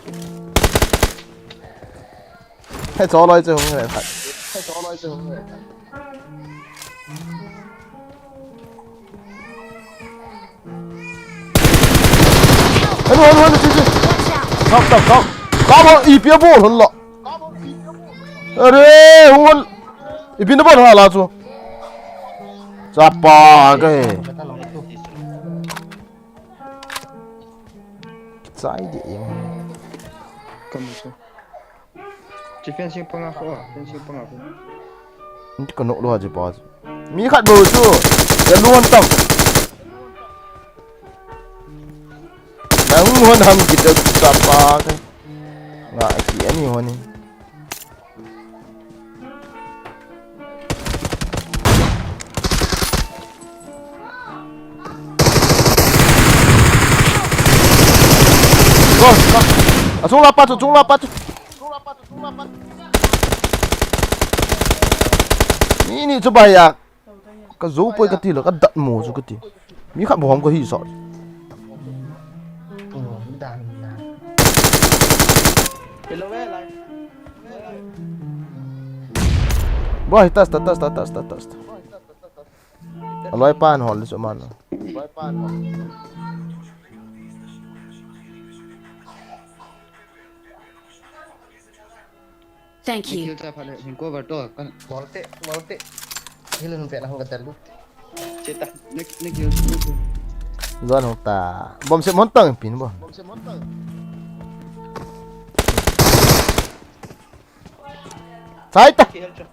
He, cho loi che hung e khat. He, cho loi che hung e khat. Anu, anu, anu, che, che. Knock, knock, knock. Ka ba, ipi a bol hon lo. Are, hung hon. Ipi nabol hala chu. Chapa kahe. Chai de yang. Kamu chu. Chi fencing panga ko, fencing panga ko. Nti kano lo ha chi pa. Mi khat bou chu. Ya luan tam. Nang hon ham kiti chapa kahe. Nga ki ani hon ni. Go, go. Achung la pa chu, achung la pa chu. Ni ni chu bai ya. Ka zo poi kati la, ka dat mo chu kati. Mi khat bou ham kahi sa. Bro, hi test, test, test, test, test. Aloi pan hol chu man. Thank you. Kill ta phale, hin cover to, kan. Malte, malte. Heal hin pe na hung ka tel lut. Cheta, nek, nek kill, nek kill. Zon hung ta. Bom se mon tang pin bo. Bom se mon tang. Chai ta. Kill cho.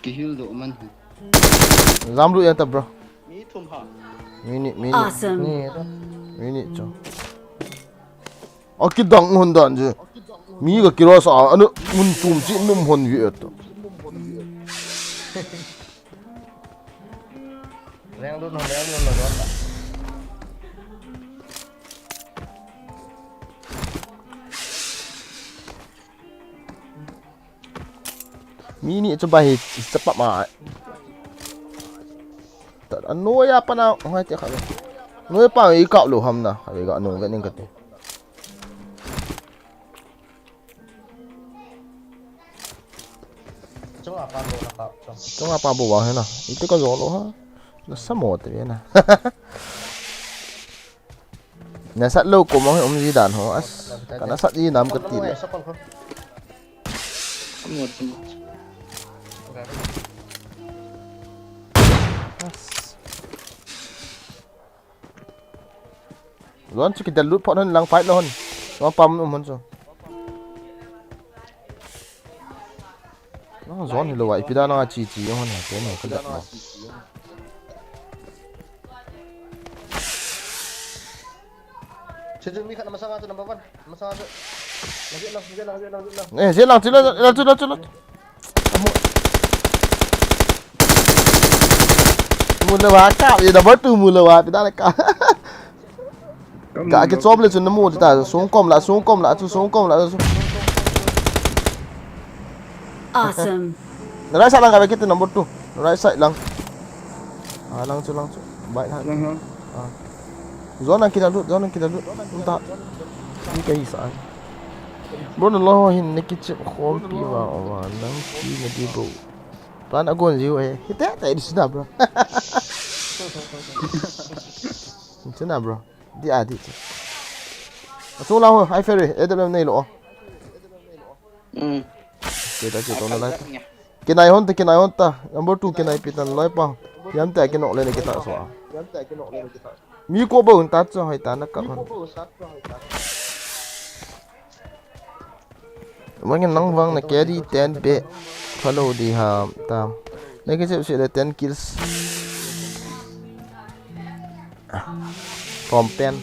Ki heal do man. Jam lu ya ta, bro. Mi thum ha. Mi ni, mi ni. Awesome. Mi ni cho. Akidang hon dan je. Mi ka kira sa, anu mun tum chi num hon vi et. Reng lut hon, reng lut hon. Mi ni chu ba hi, hi chapa ma. Ta, a noi a pa na, ngai te kha. Noi pa i kau lo ham na, kha ga no ve ning kati. Chunga pa bo na kau, chung. Chunga pa bo wa he na. Iti ka zo lo ha. Na sa mo te ve na. Nasat lou ko mang um ji dan ho, as. Ka nasat ji nam ka ti le. As. Luan chu ki dal lut phot hon lang fight lo hon. Luan pam um hon chu. Nang zone hi lo a, ipi dan a chi chi jong hon ha, te no ka dat mo. Chu chu mi khat na masang a chu number one. Masang a chu. Lagi lang, lagi lang, lagi lang, lagi lang. Eh, je lang, chu lang, lang, chu lang, chu lang. Amu. Mu le wa ka, ye number two mu le wa, ipi dan le ka. Ka, ka chom le chu na mu ta, sung kom la, sung kom la, chu sung kom la, chu. Awesome. Na right side lang ka ve kit number two. Na right side lang. Ah, lang chu, lang chu. Bai ha. Lang ha. Ah. Zone lang kit a lut, zone lang kit a lut. Um ta. Ni ka hi sa. Bro, na lo hin na ki chep khom pi wa wa nang ki na di bro. Plan a gon jiu e. Hite, te di sina, bro. Sina, bro. Di a di. Asung lang ho, high ferry, A W M nei lo. Mm. Kita kita na lai. Kinai hon ta, kinai hon ta. Number two kinai pi tan lai pa. Yam ta kinok le ne kita so. Mi ko bo un ta cho hai ta na ka hon. Wangin nang vang na carry ten be. Follow di ha ta. Na ki chep si le ten kills. Tom pen.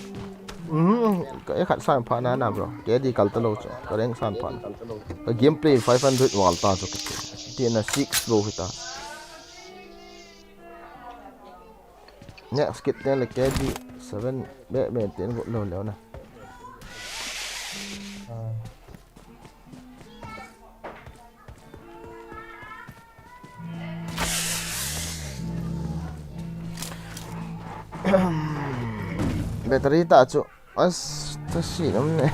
Mhm. Ka e khat san pha na na bro. Carry kal ta lo cho. Ka rank san pha. Ka gameplay five hundred wal ta cho. Ti na six bro hita. Next kit ten le carry seven be be ten go lo lo na. Battery ta chu. As, ta si nam ne.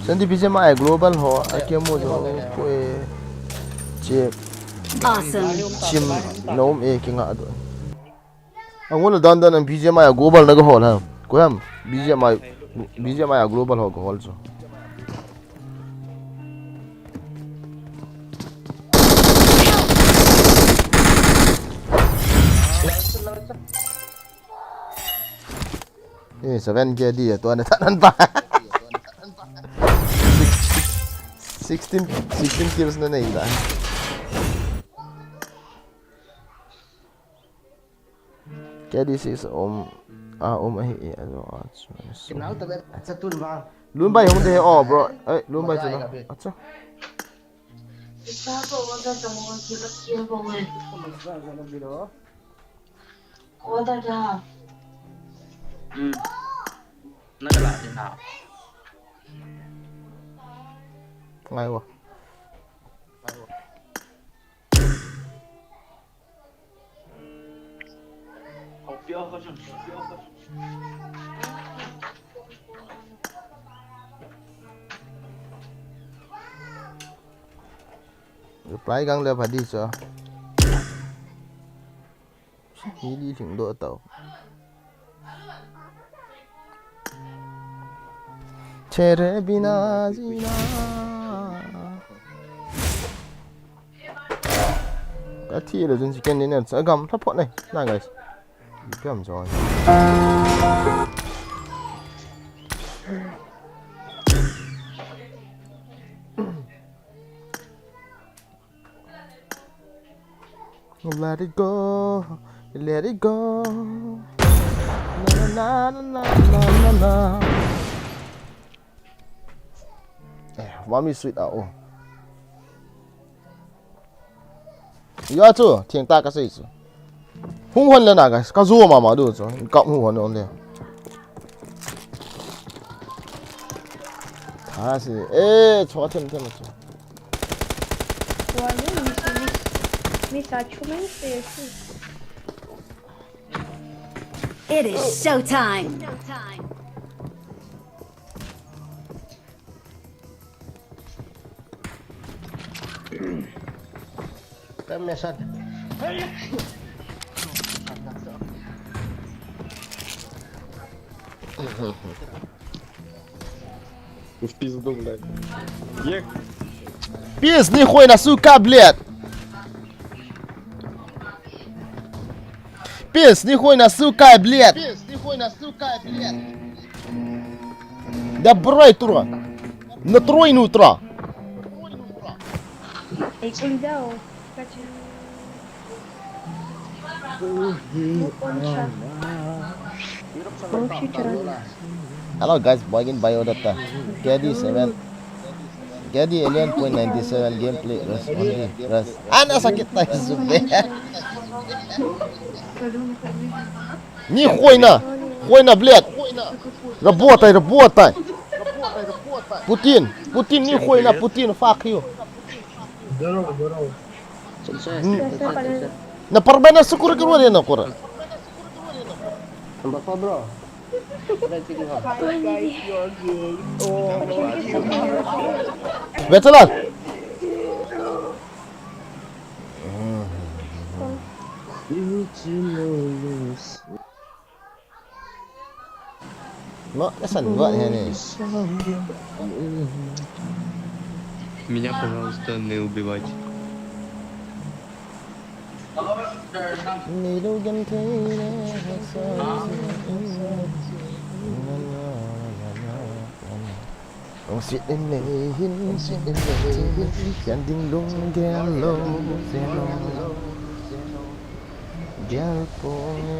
Seventy P C ma ai global ho, a ke mo jo ko e. Che. Awesome. Chim nom e, kinga do. Angol dan dan B G M I a global na go hol ha. Ko ham B G M I, B G M I a global ho go hol chu. Eh, seven K D a tua na tanan pa. Sixteen, sixteen kills na nei ta. K D six um, a um ahi e, alo a chu. Kinal ta be, cha tun va. Lun bai hung de he, oh, bro. Eh, Lun bai chu na. Acha. Isa ko order ta mo ki la ki bo ngai. Order da. Hmm. Na ka la din ha. Ngai wa. Reply gang le phadi cho. Hi li thing do tau. Tere bina jina. Ka thi le jun chicken dinner sa gam tha phot nei. Na guys. Ipi ham jo. Let it go, let it go. Na, na, na. Eh, mami sweet ah, oh. Ya chu, thiang ta ka sei chu. Hung hon le na ka, ka zu mama du chu. Ka hung hon on le. Tha si, eh, cho them them chu. Wa ni mi si mi. Mi sa chu mai se si. It is showtime. Там меня сад. В пизду, блядь. Ек. Пизд, нихуя, сука, блядь. Пизд, нихуя, сука, блядь. Да брой, тура. На тройную, тура. Эй, куда? Hello guys, begin biodata. K D seven. K D eleven point nine seven gameplay. Rest only. Rest. Ana sakit tayo sube. Нихуя! Хуйна, блядь! Работай, работай! Путин! Путин, нихуя! Путин, fuck you! Здорово, здорово. М. На парбена сукура круа на кура. Бафа, бро. Ветелан. Но, я сам два, не, не. Меня, пожалуйста, не убивать. Ong sit in le hin, sit in le hin, yan ding lung gel lo, gel lo. Gel pong e.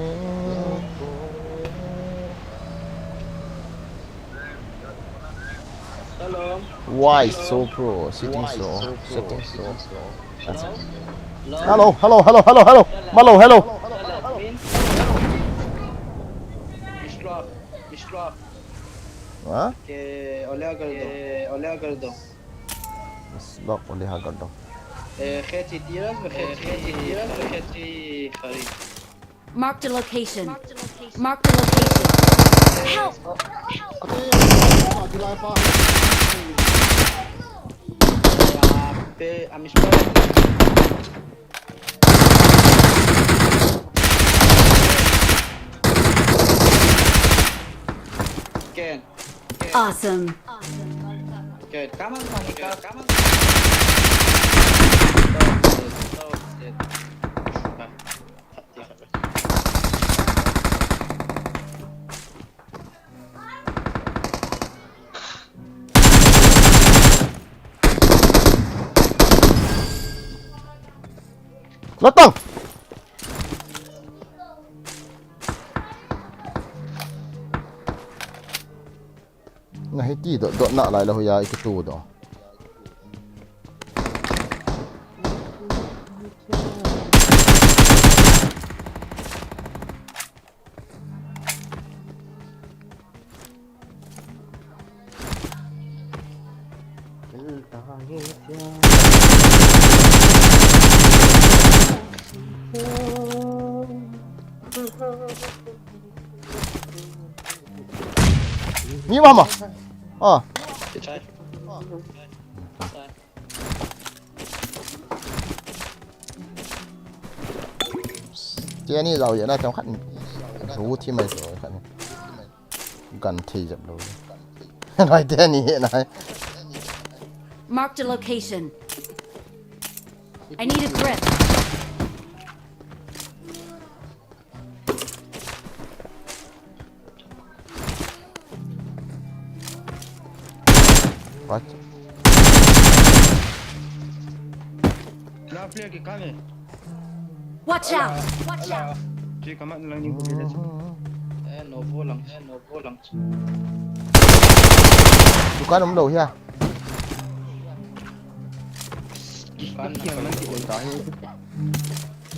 Hello. Why so pro? Sitting so, sitting so. That's it. Hello, hello, hello, hello, hello. Malo, hello. Hello, Min. Miss Rock, Miss Rock. Huh? Ke, olha, Gordon. Ke, olha, Gordon. Miss Rock, olha, Gordon. Eh, kheti tiras, kheti tiras, kheti khari. Marked a location. Marked a location. Help! Pe, I'm spotted. Ken. Ken. Awesome. Ken. Come on, come on, come on. Stop it, stop it. Latang! Na hiti dot dot na lai la huya ikitu do. Mi mama. Ah. Jenny zau ya na tong khat. Hu thi mai zo khat. Gan thei jap lo. Nai te ni he nai. Marked a location. I need a grip. What? Na player ki kame. Watch out! Watch out! Ji kamat lang ni ko bile. Eh, Novo lang, eh, Novo lang. Dukan um lo hia. Dukan lang ki ko ta he.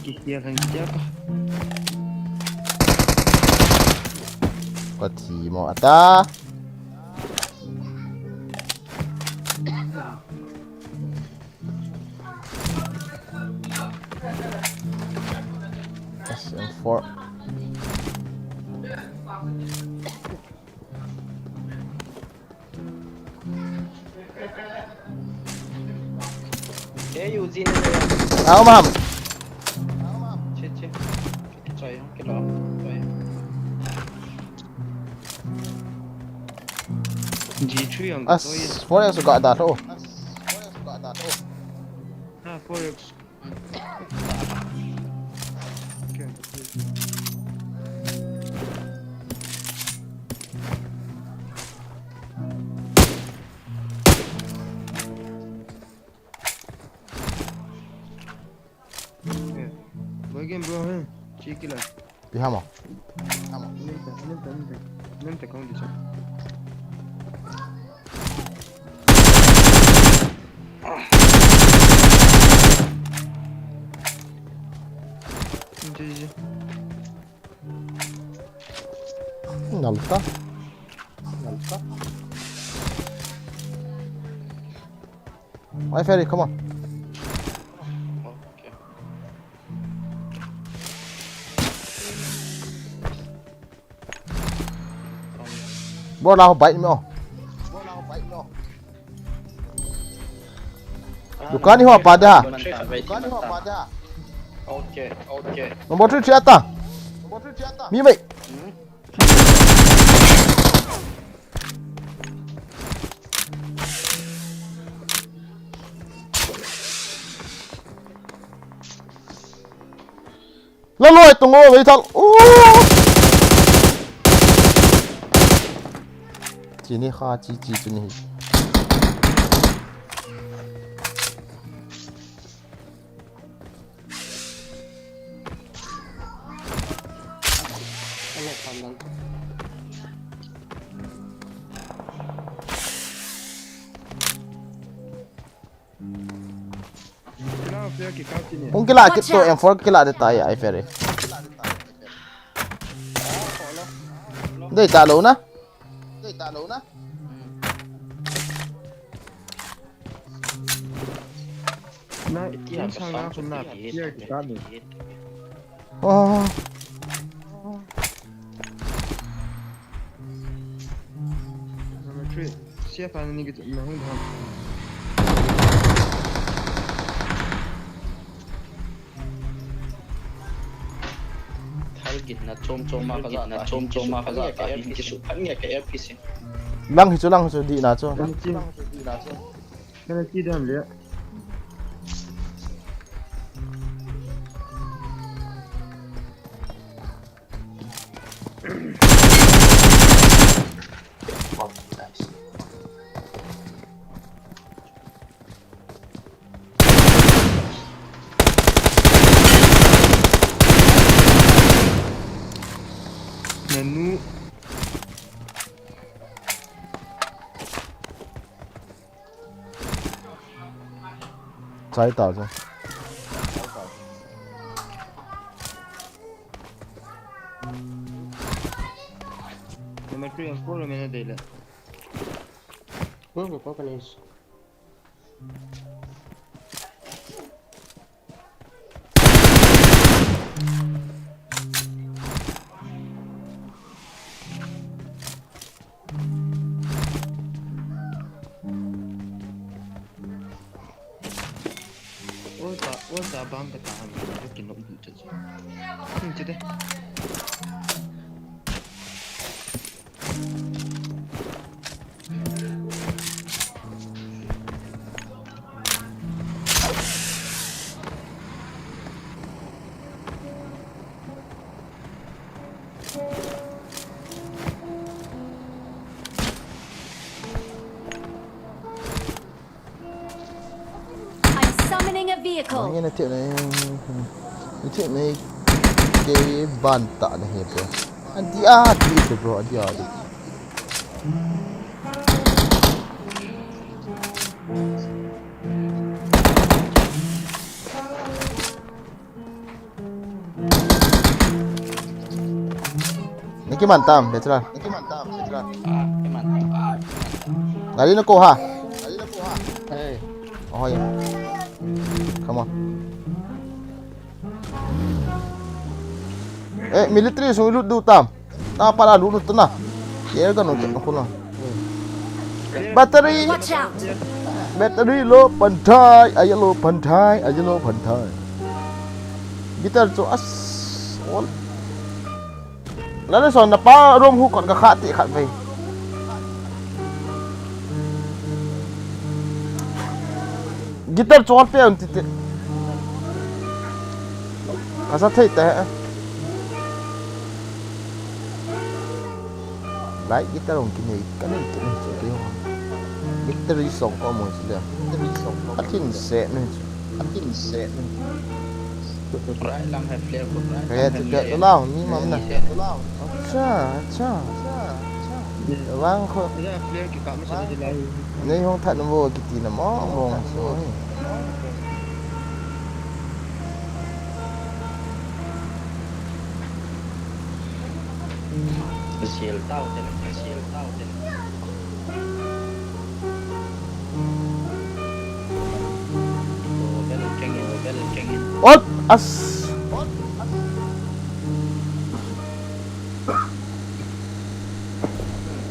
Ki kia kan kia pa. Ko thi mo ata. S M four. Hey, Eugene. Ao mam. Che, che. Choi, ke lo. Choi. G three ang. As, four X ga da tho. Ah, four X. Boy game bro, hai. Check it out. Pi hamo. Hamo. Nim ta, nim ta, nim ta. Nim ta kong di sa. Ji, ji. Nalta. Nalta. Ai, Ferry, come on. Bor la ho bike mo. Dukan ni ho pa da. Okay, okay. Number three thiata. Mi mai. Laloi tung o, vei thal. Chini kha chi chi chini. Hung kila kit to, M four kila de tai ai Ferry. Dei ta lo na. Na, insang na kun na, tier di kami. Oh. Number three. Siapa ni gitu, na hung dah. Gitna chom chom ma ka ja, na chom chom ma ka ja, ka hin kisu phan nge ka F P C. Lang hi chu, lang hi chu, dihna chu. Kana chi, kana chi dam le. Nanu. Chai ta chu. Number three and four remain a day le. Go, go, go, please. Oi, ta, oi, ta bang ka ta ham, ka kinop du cha cha. Hmm, chete. I'm summoning a vehicle. Ang ina tiyo na yung, yung tiyo na yung kay banta na hiya, bro. Adi, adi ito, bro. Adi, adi. Naki mantam, veteran. Naki mantam, veteran. Gari na ko ha. Hey. Oh, yeah. Come on. Eh, military sung lut du tam. Na para lut lut na. Air gun lut na ko na. Battery. Watch out. Battery low pan thai, ai low pan thai, ai low pan thai. Guitar chu as all. Lale son na pa rom hu kon ka kha ti khat vei. Guitar chu pe un ti ti. Ka sa thei te. Lai guitar ong kinei, ka nei tu nei chu kei ho. Guitar i song ko mo chu le. Guitar i song ko. A thin se nei chu. A thin se nei chu. Rai lang hai flare ko, rai lang hai flare. Ka ya chu ka lao, mi mam na. Acha, acha. Vang kho. Ya flare ki ka ma sa ji lai. Nei hong that na vo kiti na mo, mo so. Sil tau ten, sil tau ten. Ot, as.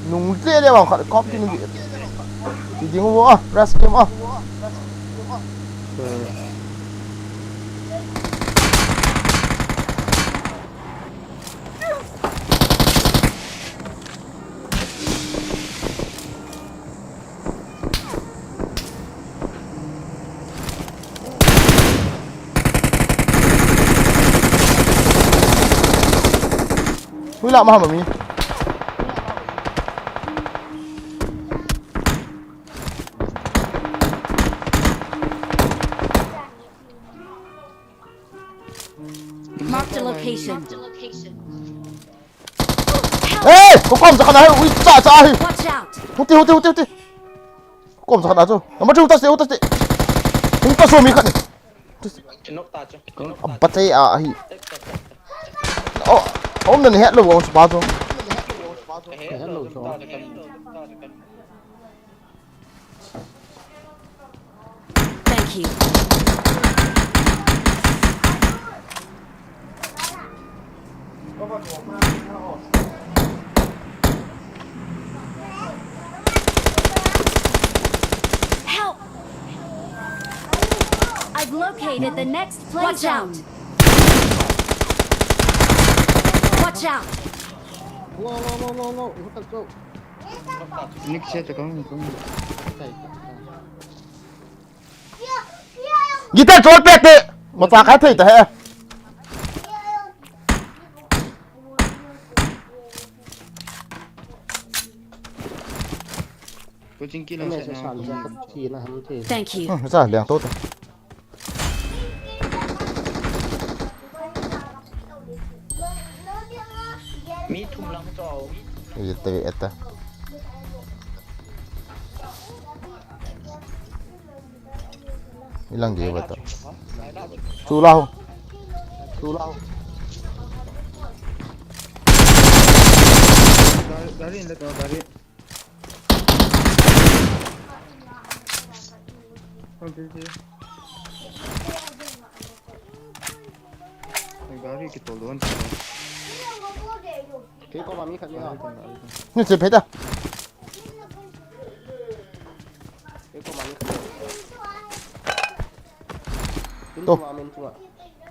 Nung te le bang khat kop ti nung ti. Ti ding vo, ah, ras kem, ah. Hui lah ma ha ma mi. Marked a location. Hey, ko kom sa kana hai, ui cha cha hai. Watch out! Huti, huti, huti, huti. Ko kom sa kana chu. Number two, hutas te, hutas te. Hutas so mi khat ni. Chinok ta chu. Abate a hi. Oh, om na ni het lo, om spa chu. Hello, so. Thank you. Help! I've located the next play zone. Watch out! Watch out! Lo, lo, lo, lo, lo. Ihu tak tu. Nick che te kong kong. Gita chol pet te. Mo ta kha thei ta he. Ko ching kilo sa na. Chi na ham te. Thank you. Sa liang to to. Mi thum lang cho. Ita ita. Ilang dia bata. Sulau. Sulau. Gari le to gari. Gari ke to don. Ke ko mami khat ni ha. Ni se pheta. Ke ko mami khat. Kin To. Ko mami tu.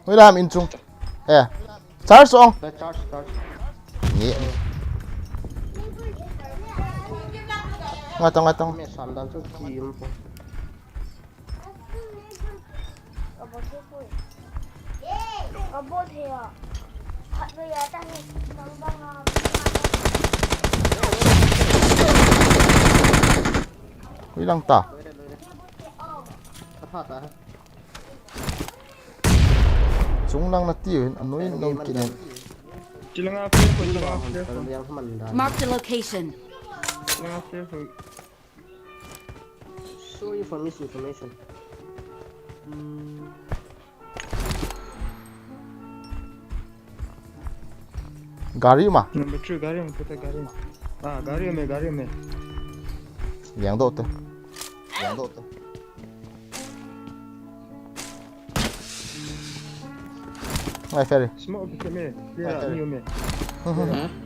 Wei lam in chung. Eh. Charge ong. Da charge charge. Ni. Ngatong ngatong. Me san dan chu ki um po. Abot he ya. Khat ve ya ta he. Nang bang a. Wei lang ta. Ka pha ta. Chung lang na ti hin anoi nong kinen. Chilanga fe ko chilanga fe ko. Yang man dan. Marked a location. Chilanga fe ko. Sorry for misinformation. Gari ma. Number three gari me peta gari. Ah gari me gari me. Liang do te. Liang do te. Ngai ferry. Smoke ke me. Ya ni me.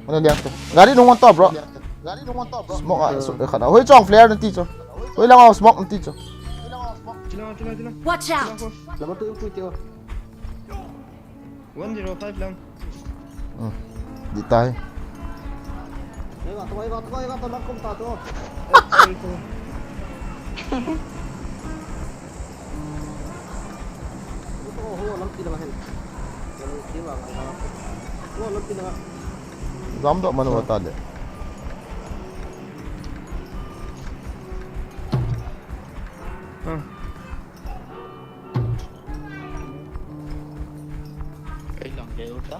Mana liang te. Gari nung on top bro. Gari nung on top bro. Smoke ah su khana. Hoi chong flare na ti cho. Hoi lang smoke na ti cho. Chilanga chilanga chilanga. Watch out! Lama tu yung puti oh. One zero five lang. Di tai. Ay, gato, ay, gato, ay, gato, magkum ta to. Sorry ko. Ito ko ho lam ti lang hin. Lam ti lang ang. Ho lam ti lang. Jam do manu bata de. Ah. Kailang kayo ta?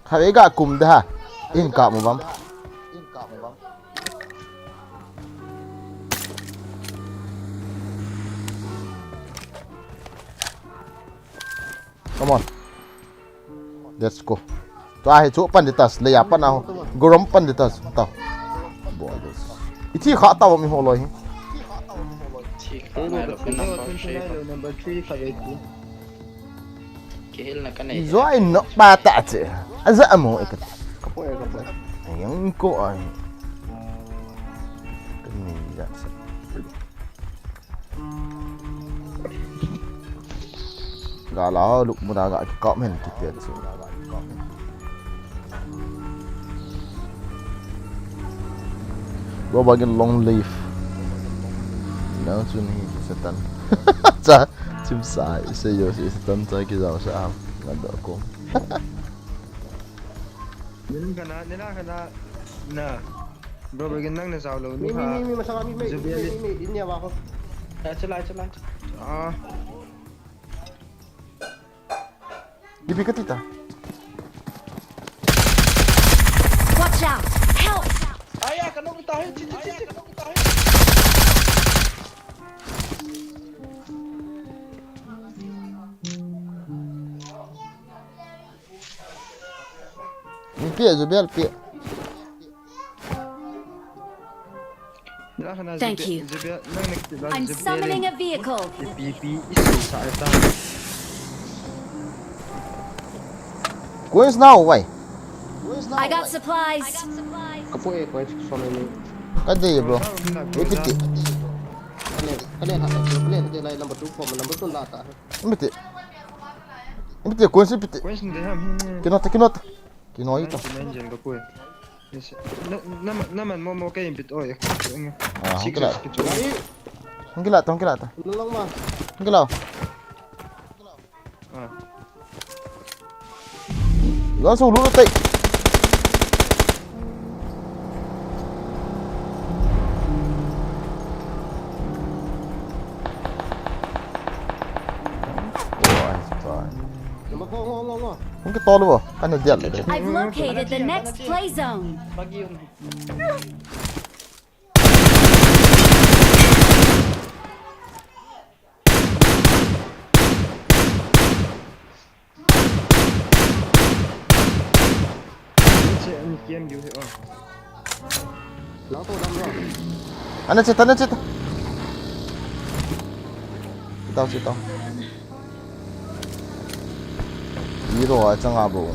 Khatvei ga kum da ha. In ka mu bam. Come on. Let's go. Tua hi chu pan di tas, le ya pan a ho. Gorom pan di tas. Ta. Boy this. Ithi kha ta mi ho loi. Thi kha na lo number three. Number three kha ve ti. Kihil na ka nei. Zoi no ba ta che. Aza amo ikat. Kapoy, kapoy. Yang ko ai. Kan ni ya sa. Ga la luk mu da ga kap men ti ti. Bro, bagin long live. Nang chun hi Satan. Cha, chim sa, se yo, se Satan cha ki jao sa am. Nga do ko. Nila kana, nila kana na. Bro, bagin nang na jao lo ni Mi, mi, ha. mi, mi, masama mi, mi, mi, mi, ini apa ko? Chala chala. Ah. Di pi ka tita. Watch out! Help! Aya, kanu kita hai, chiti chiti. Ni pia, Zubel pia. Nila kana Thank Zubel, you. Zubel, nang na kita I'm summoning a vehicle. Pi pi isi sa eta. Coins now, why? I got supplies. Kapoy, coins, so many. Ka de, bro. Ni piti. Kalen, kalen ha, kalen ha, kalen number two form, number two la ta. Mite. Mite, kon si pite. Question de ham hi. Kino ta, kino ta. Kino ita. Nine jeng ka koi. Yes. Na, na, na man mo mo kay impit oi. Ah, six hungkila. Six. Hungkila ta, hungkila ta. Nalong ma. Hungkila. Ah. Yuan sung lulu tai. Oi, tai. Number four, ngo, ngo, ngo. Hung kitol bo, kana dial le. I've located the next play zone. Che, ani kiam diu he, oh. Lang to dam ro. Ana che ta, ana che ta. Che tao, che tao. Hero a changa bo.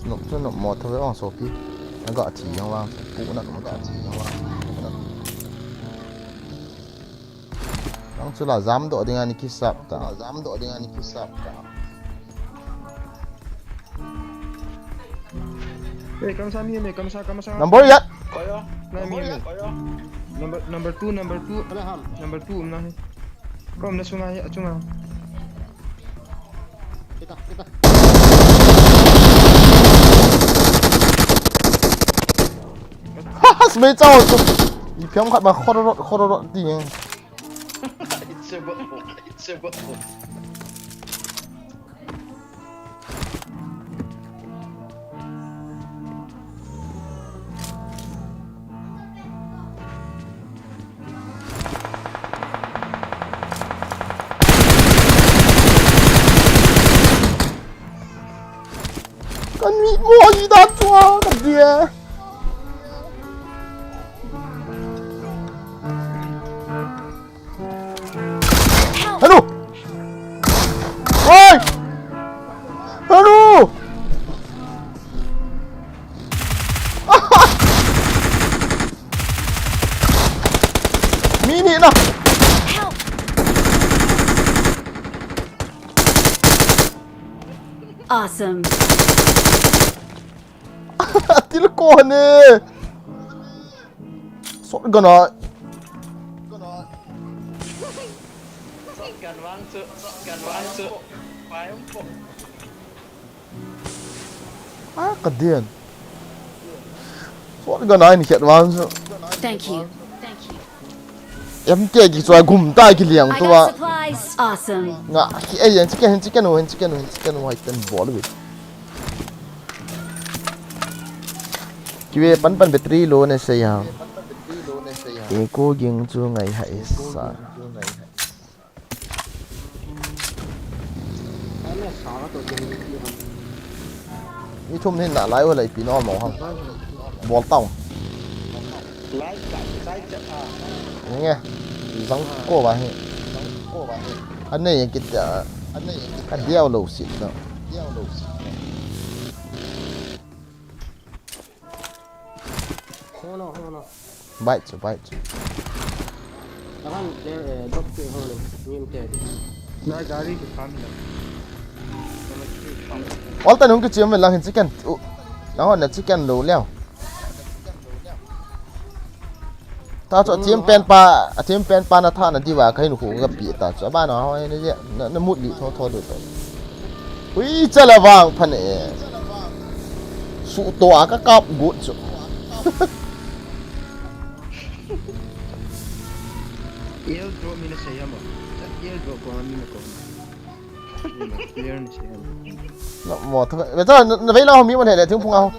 Nop chu nop mo thove ong sopi. Naga thi jong vang, pu na nop thi jong vang. Nang chu la jam doh ding ani kisap ta. Jam doh ding ani kisap ta. Eh, kamsa mi, eh, kamsa, kamsa. Number yat. Na mi, eh. Number, number two, number two. Number two, um, na. Kom na sunga, achunga. Kita, kita. Smei chao chu. I phiam khat ma khororot, khororot ti. It's a bot. It's a bot. Kan mi mo i da tua kan dia. Hello! Oi! Hello! Mini na! Awesome. Til ko ne. Shotgun a. Shotgun vang chu, shotgun vang chu. Pai um po. Ah, ka dian. Shotgun a in khet vang chu. Thank you. Thank you. M K ki chua gum ta ki liang. I got tua. Supplies. Awesome. Nga ki ei, chicken, chicken, chicken, chicken, chicken, white and ball with. Kive pan pan battery low ne sei ha. Eko ging chu ngai ha isa. Mi thum hin na lai u lai pi no mo ha. Bol tau. Nge. Zang ko ba hi. Anei kit a. Ka diau lo sit na. Hold on, hold on. Bike chu, bike chu. Tahan, eh, dok chu, hold on. Ngim te. Na gari chu kham na. Ol ta nung kichim lang hin chicken. U. Na hon na chicken lo leo. Ta chu team pen pa, a team pen pa na tha na diva ka hin khu ka pi ta chu. Ba na ho ni je, na, na mut li tho tho do to. Ui, chala vang phan e. Su to a ka kap gut chu. Airdrop mi na sei ham? Airdrop ko mi na ko. Clear ni sei ham? Na mo tho. Be ta na, na vei la ho mi mo le le thing phung a ho.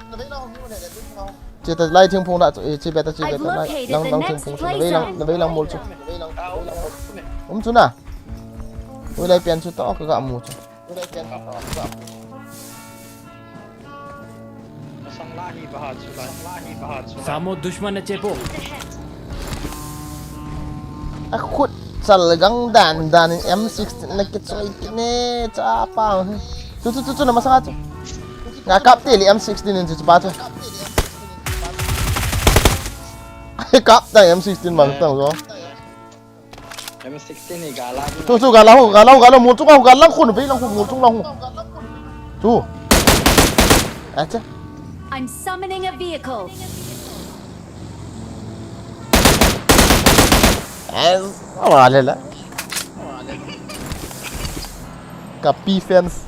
Che ta lai thing phung da chu, eh, che be ta che be ta lai. Lang lang thing phung chu na vei lang, na vei lang mol chu. Um chu na. Ui lai pian chu to ka ga mu chu. Samo dushman na chepo. A khut Sal gang dan dan in M sixteen na kichoi kine chapa. Chu chu chu chu na masanga chu. Nga kap te li M sixteen in chu chu pa chu. Kap ta M sixteen mang tang zo. M sixteen ni gala. Chu chu gala ho gala ho gala mu chu ga gala khu na vei lang khu mu chu lang khu. Chu. Acha. I'm summoning a vehicle. Yes. Awa lela. Kapi fans.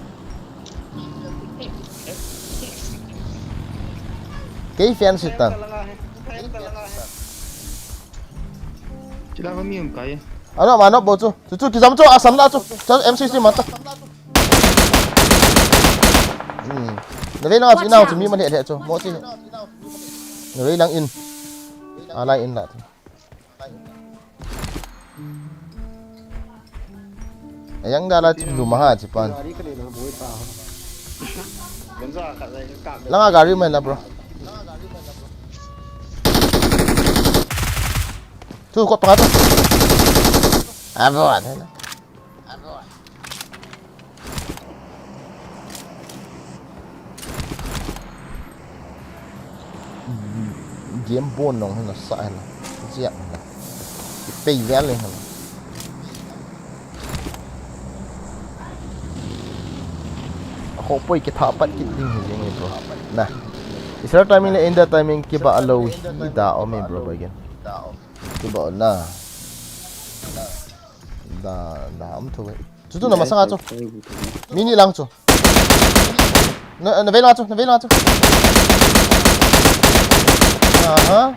Kei fans hitan. Chila ko mi um kai. Ano mano bo chu. Chu chu kijam chu asan la chu. Chu M sixteen mata. Hmm. Na vei lang a chu inao chu mi man he he chu. Mo chi. Na vei lang in. A lai in la chu. Ayang dala chu luma ha chi pan. Langa gari mai la bro. Chu ko pa tu. Abo. Game bon nong hena sa hena. Jiak hena. Pei vel le hena. Ako poi kitha pat kit ding hi jing bro. Na. Israel timing le India timing kiba alo hi da om bro again. Kiba na. Da, da, um thu. Chu chu na masanga chu. Mini lang chu. Na, na vei lang chu, na vei lang chu. Aha.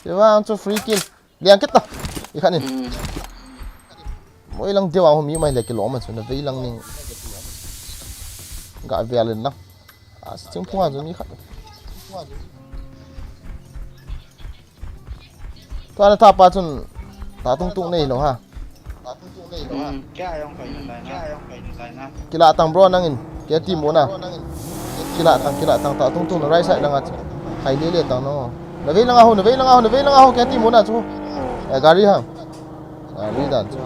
Chu vang chu free kill. Liang kit ta. I khan in. Moi lang dewa ho mi mai le kilo man chu na vei lang ning. Ga vei alen lang. A, sing phung a chu ni khat. Tua na tapa chun ta tung tung nei lo ha. Kila tang bro nangin. Kila ti mo na. Kila tang, kila tang ta tung tung na right side langa chu. Hai le le tang no. Na vei langa ho, na vei langa ho, na vei langa ho kila ti mo na chu. Eh, gari hang. Gari dan chu.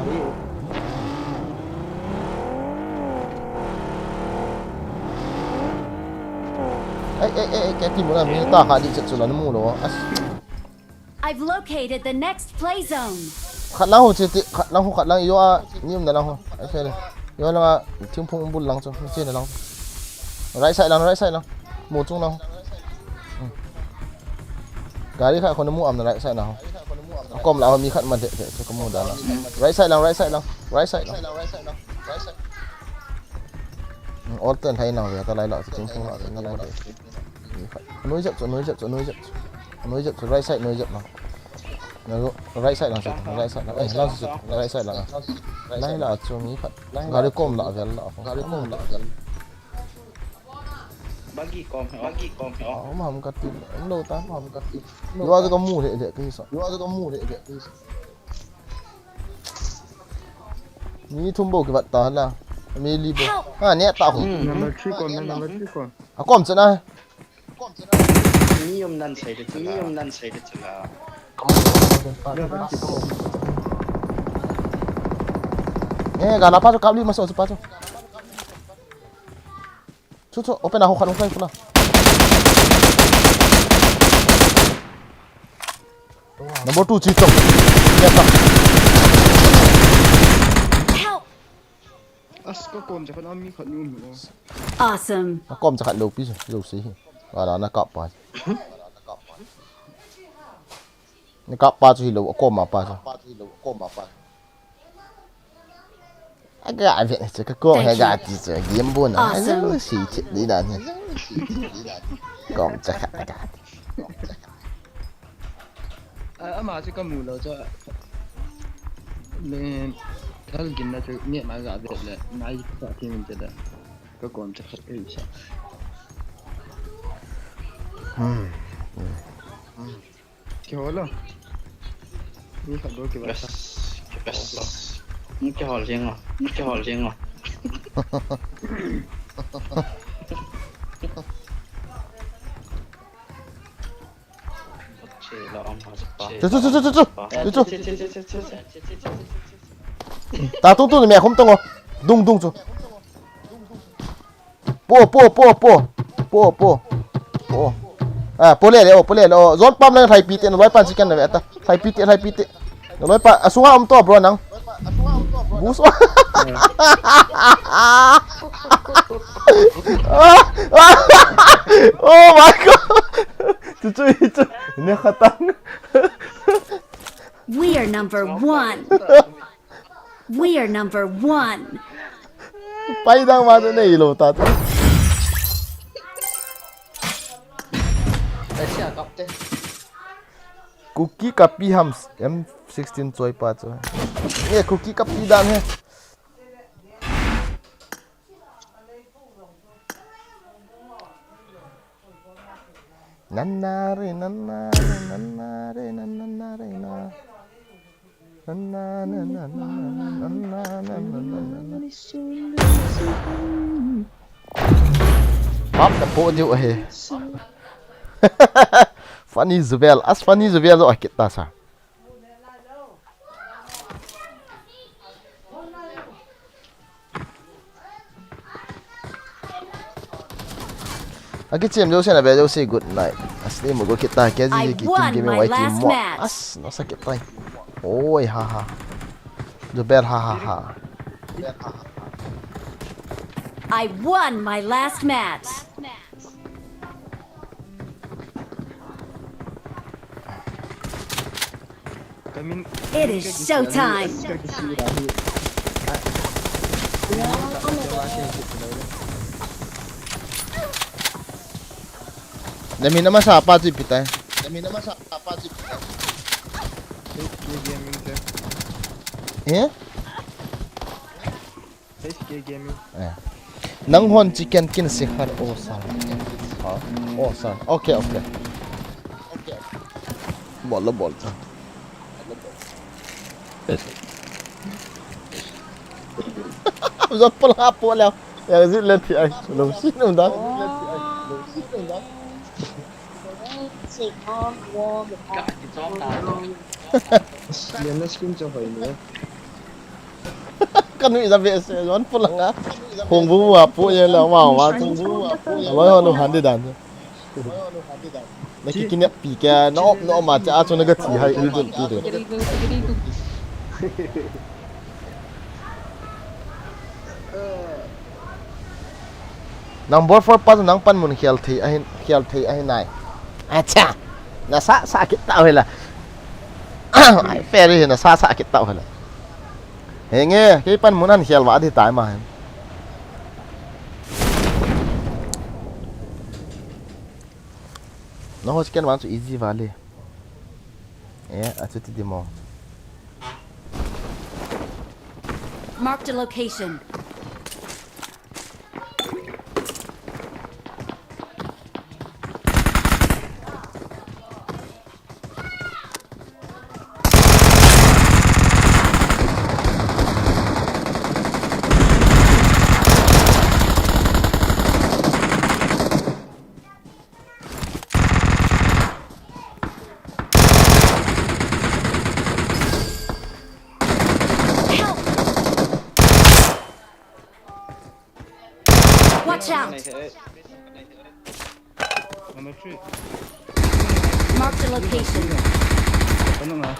Ai, ai, ai, kila ti mo na mi ta kha di chet chu la na mu lo. As. I've located the next play zone. Khat lang ho che ti, khat lang ho, khat lang yo a, ni um na lang ho. Ai, fe le. Yo lang a, thingphung bul lang chu, che na lang. Right side lang, right side lang. Mo chung lang. Hmm. Gari khat ko na mu am na right side na ho. Kom la ho mi khat ma de de chu ka mu da na. Right side lang, right side lang. Right side lang. Hmm, all ten hai na ve ta lai la chu thingphung la chu ni ma de. Noi jep chu, noi jep chu, noi jep chu. Noi jep chu, right side noi jep na. Na ro, right side lang chu, right side lang. Eh, lang chu, right side lang. Lai la chu mi khat. Gari kom la vel la. Gari kom la vel. Bagi kom, bagi kom. Ah, ma ham ka ti. Lo ta, ma ham ka ti. Lo ta ka mu le le ka sa. Lo ta ka mu le le ka sa. Mi thum bou kivat ta la. Mi li bou. Ha, ne ta ko. Hmm. Number three kon, number three kon. A kom chana. Mi um nan sai de, mi um nan sai de chana. Eh, gala pa chu kap li ma so chu pa chu. Chu chu, open a ho khat hung kai pula. Number two chi chong. Ya ta. Help! As ka kom cha khat a mi khat ni um lo. Awesome. A kom cha khat lo pi lo si hi. Wala na kap pa. Ni kap pa chu hi lo, a kom a pa chu. Aga ave ni chu ka kom he ga ti chu game bon a. Awesome. Si chi di da ni. Kom cha khat ga. A, ama chu ka mu lo chu. Le, thal gin na chu nge ma ga ve le, nai ka ti min chu da. Ka kom cha khat ei sa. Hmm. Kihol lo. Mi khat bou kiva. Yes. Yes. Kihol jeng lo. Kihol jeng lo. Chu, chu, chu, chu, chu. Chu, chu. Che, che, che, che, che, che. Ta tung tung me khum tung o. Dung dung chu. Po, po, po, po. Po, po. Po. Ah, po le le, oh, po le le, oh. Zon pam lang lhaipi te, naloi pan chicken na ve ta. Lhaipi te, lhaipi te. Naloi pa, asunga um to, bro, nang. Bus. Oh my God. Chu chu chu. Ne khatang. We are number one. We are number one. Pai dang ma nei lo ta. Asia kap te. Kuki kapi ham M sixteen choi pa chu. Ye kuki kapi dan he. Nanna re, nanna re, nanna re, nanna re, na. Nanna, nanna, nanna, nanna, nanna, nanna, nanna. Pap na po diu ahi. Funny Zubel, as funny Zubel zo akit ta sa. Aki chem jo se na be jo se good night. Asli mo go kita ke ji ki kin game wai ki mo. As na sa kita. Oi ha ha. Zubel ha ha ha. I won my last match. It is showtime. Dami nama sapa tu ipitai. Dami nama sapa tu ipitai. Eh? H K Gaming. Eh. Nang hon chicken kin si khan o sa. Ha? O sa. Okay, okay. Bol lo bol. Zot pol ha po leo. Ya zit le thi ai. Lo si no da. Ka ki chom ta. Lian na skin cho hoi ni. Ka nui za ve se, zon pulanga. Hung bu wa pu ye la wa wa chu. Loi ho nu han di dan. Na ki kinep pi ke, na op na op ma cha chu na ga thi hai u dun ti de. Number four pa chu nang panmun khel thei ahin, khel thei ahi nai. Acha. Na sa sa kit ta hoi la. Ai, fair hi na sa sa kit ta hoi la. Henge, kei panmun an khel va di tai ma hen. Na ho second one chu easy vale. Eh, achuti di mo. Marked a location. Help! Watch out! Number three. Marked a location. Ano nga?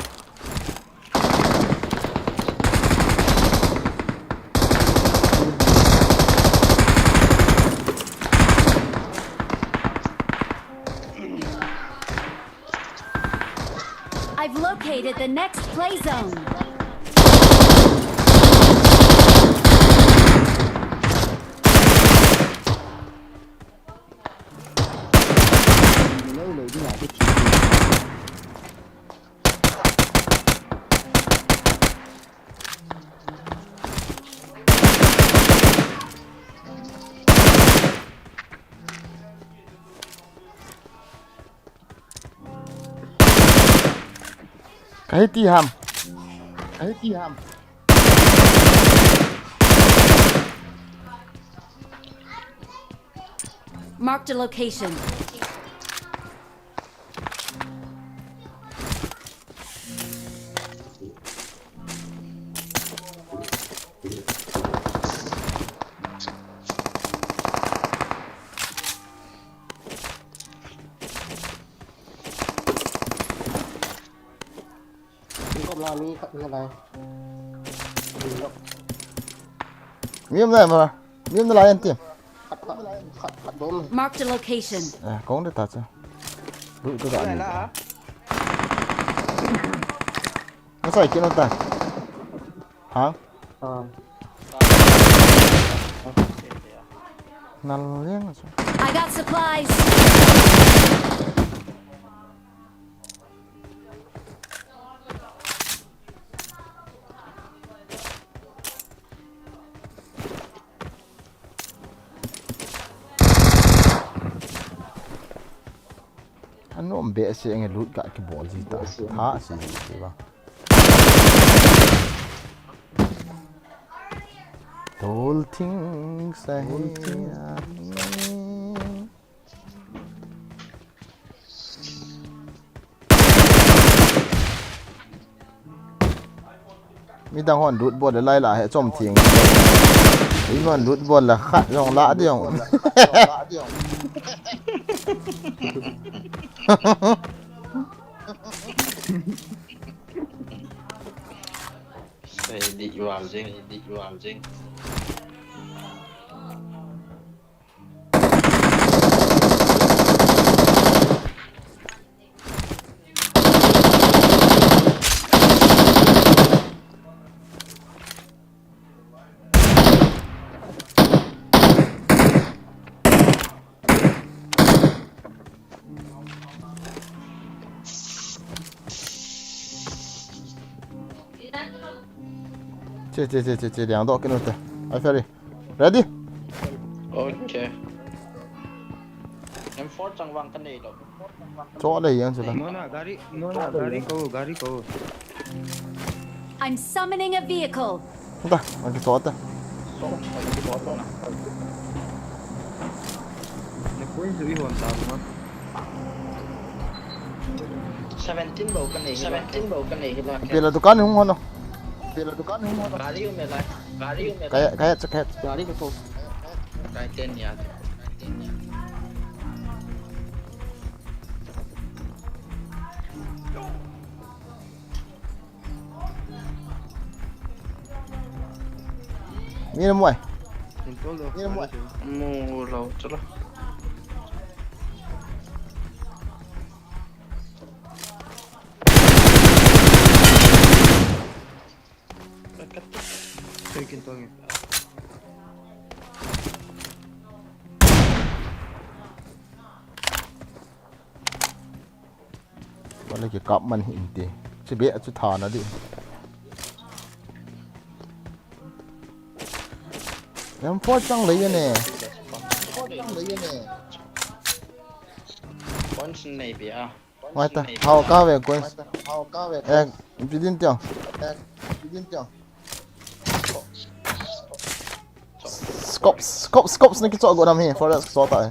I've located the next play zone. Kahi ti ham. Kahi ti ham. Marked a location. Mi khat na lai. Mi um lai ma. Mi um lai an team. Khat khat khat khat bom. Marked a location. Eh, kong de ta cha. Lu tu da ni. Nasai kino ta. Ha? Ah. Nal yang sa. I got supplies. Anom behseh nge lut ka kibol ji ta. Tha si ji ba. Tol thing sa he. Midang hon lut bol le lai la he chom thing. Ei hon lut bol le khat jong la diong. Ei, di yual jing, di yual jing. Che, che, che, che, che, liang doh kit u te. Ai, Ferry. Ready? Okay. M four chang vang ka nei lo. Cho le yang chu la. Mona, gari, Mona, gari ko, gari ko. I'm summoning a vehicle. Ta, ang ki cho ta. Ne point chu i hon ta ma. Seventeen bou ka nei hi la. Seventeen bou ka nei hi la. Pela dukan hung hono. Pela dukan hung hono. Gari um e la. Gari um e la. Kaya, kaya, kaya. Gari ko to. Kaya ten ya. Kaya ten ya. Ni na muai. Ni na muai. Mu lo, chalo. Kat, kat. Kat. Kin tong. Wala kikap man hi inte. Chibe chu thana di. M four chang lei ne. Point nei be a. Ngai ta, hao ka ve coins. Eh, pidin tiang. Scopes, scopes, scopes na kicho go nam hi, forest so ta.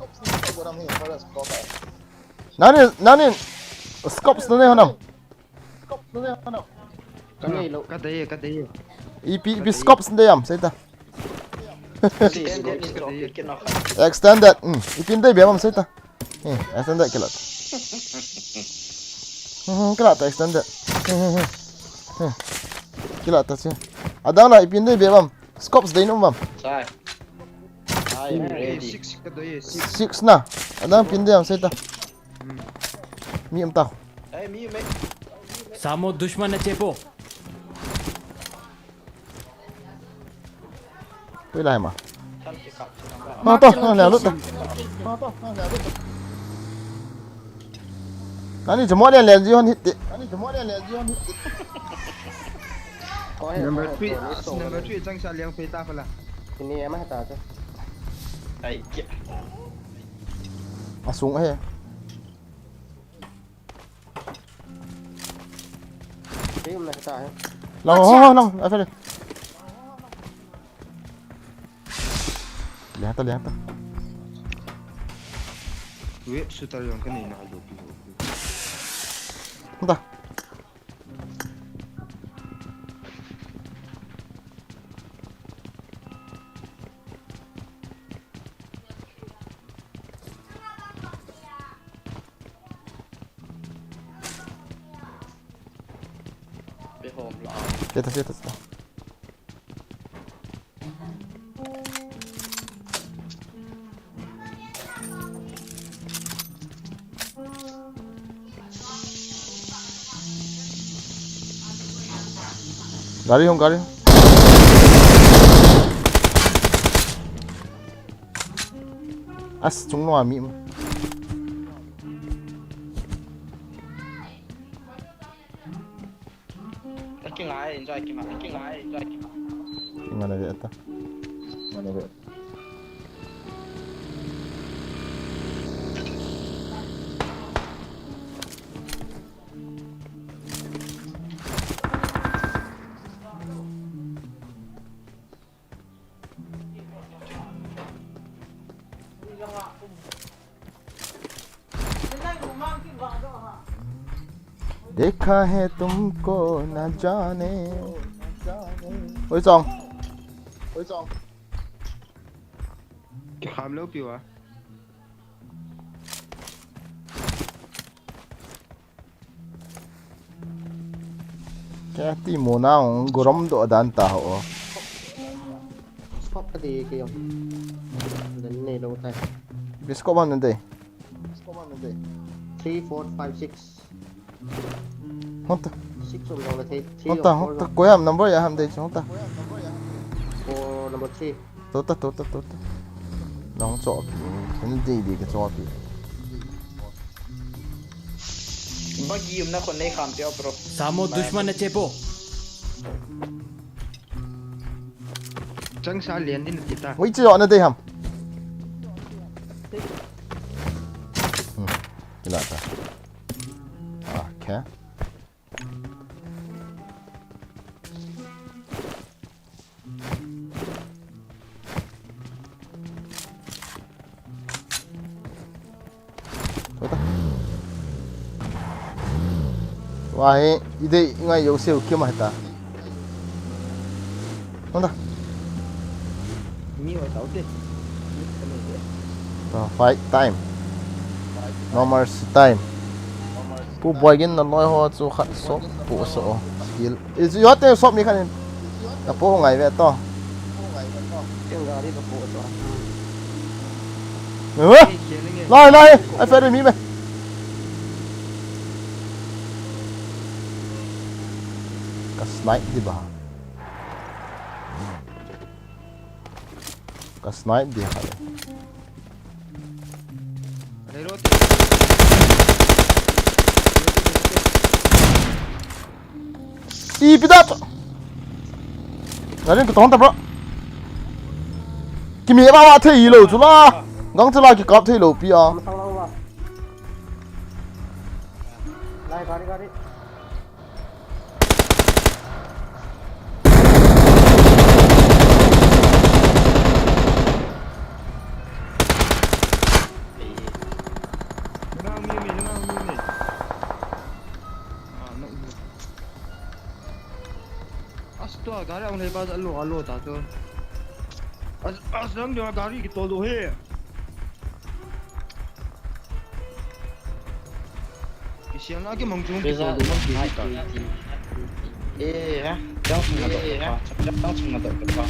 Nani, nani, scopes na ne hanam. Ka nei lo. Ka dei, ka dei. Ipi, ipi scopes na dei am, sei ta. Extended, hmm, ipi na dei be am, sei ta. Eh, extended kilat. Hmm, kilat extended. Hmm, hmm, hmm. Hmm. Kilat ta si. Adang na ipi na dei be am. Scopes dei nom am. Sai. Ai, ready. Six ka dei, six. Six na. Adang ipi na dei am sei ta. Hmm. Mi um ta. Ai, mi me. Samo dushman na chepo. Pui lai ma. Ma to, na le lut. Nani jamo le le ji hon hit ti. Number three, number three chang sa liang phe ta phala. Ini ama ta ta. Ai, kia. Asung he. Ei, um na ta he. Lang, ho, ho, lang, a, Ferry. Liang ta, liang ta. Wait, shooter jong ka nei na lo pi ho. Ta. Pe Seta, seta, seta. Gari hung, gari hung. As, chung nua mi. Kingai, enjoy, kingai, kingai, enjoy, kingai. Kingai na ve ta. Kingai na ve. देखा है तुमको न जाने। Oi chong. Oi chong. Kikham lou piu a. Kati mo na ong gorom do dan ta ho. Stop ati ke yong. Dan nei lou tai. Biskop ban dei. Three, four, five, six. Hota. Six um dong le thei. Three hota, or four hota. Koyam number ya ham dei hota. Four, number three. Tota, tota, tota. Nong cho pi. Hin dei dei ka cho pi. Bagi um na kon nei kham teo, bro. Samo dushman na chepo. Chang sa lian din ti ta. Hoi chi na dei ham. Hmm. Kila ta. Ah, okay. Wah, hi, idei ngai yo seu kima heta. Hunda. Mi wa tau te. Mi ka me de. Ah, fight time. No mercy time. Pu boy gin na loi ho chu khat so pu so skill. Is yo te so mi khan. Na pu ngai ve to. Keng gari ka pu so. Eh? Lai, lai, ai fe mi me. Ka snipe di ba. Ka snipe di ha. Reload. Ipi da. Garin ka tong ta, bro. Kimi ba wa thei lo chu la. Gang chu la ki kap thei lo pi a. Masang lang ba. Lai, gari, gari. As tua gari ang lepas alo alo ta tu. As as lang dia gari kita tu he. Kisian lagi mang jung kita tu mang kita. Eh, ha? Jang sung na dok pa. Jang sung na dok pa.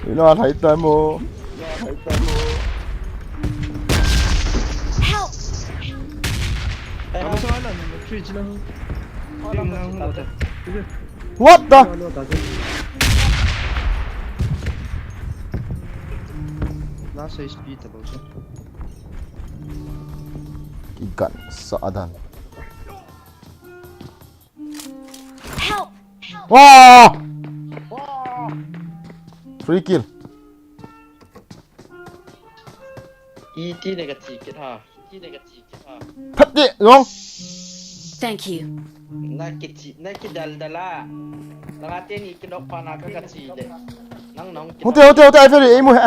Ina hai ta mo. Help! Kamu salah number three je lah. Dia menang hotel. What the? Last H P ta bau. Ikan sa adan. Help! Wah! Free kill. Iti ne ka chi kit ha. Iti ne ka chi kit ha. That de, wrong. Thank you. Na ki chi, na ki dal dala. Na ka te ni ki nok pa na ka ka chi de. Nang nong ki. Hote, hote, hote, ai fe ri, ei mu he.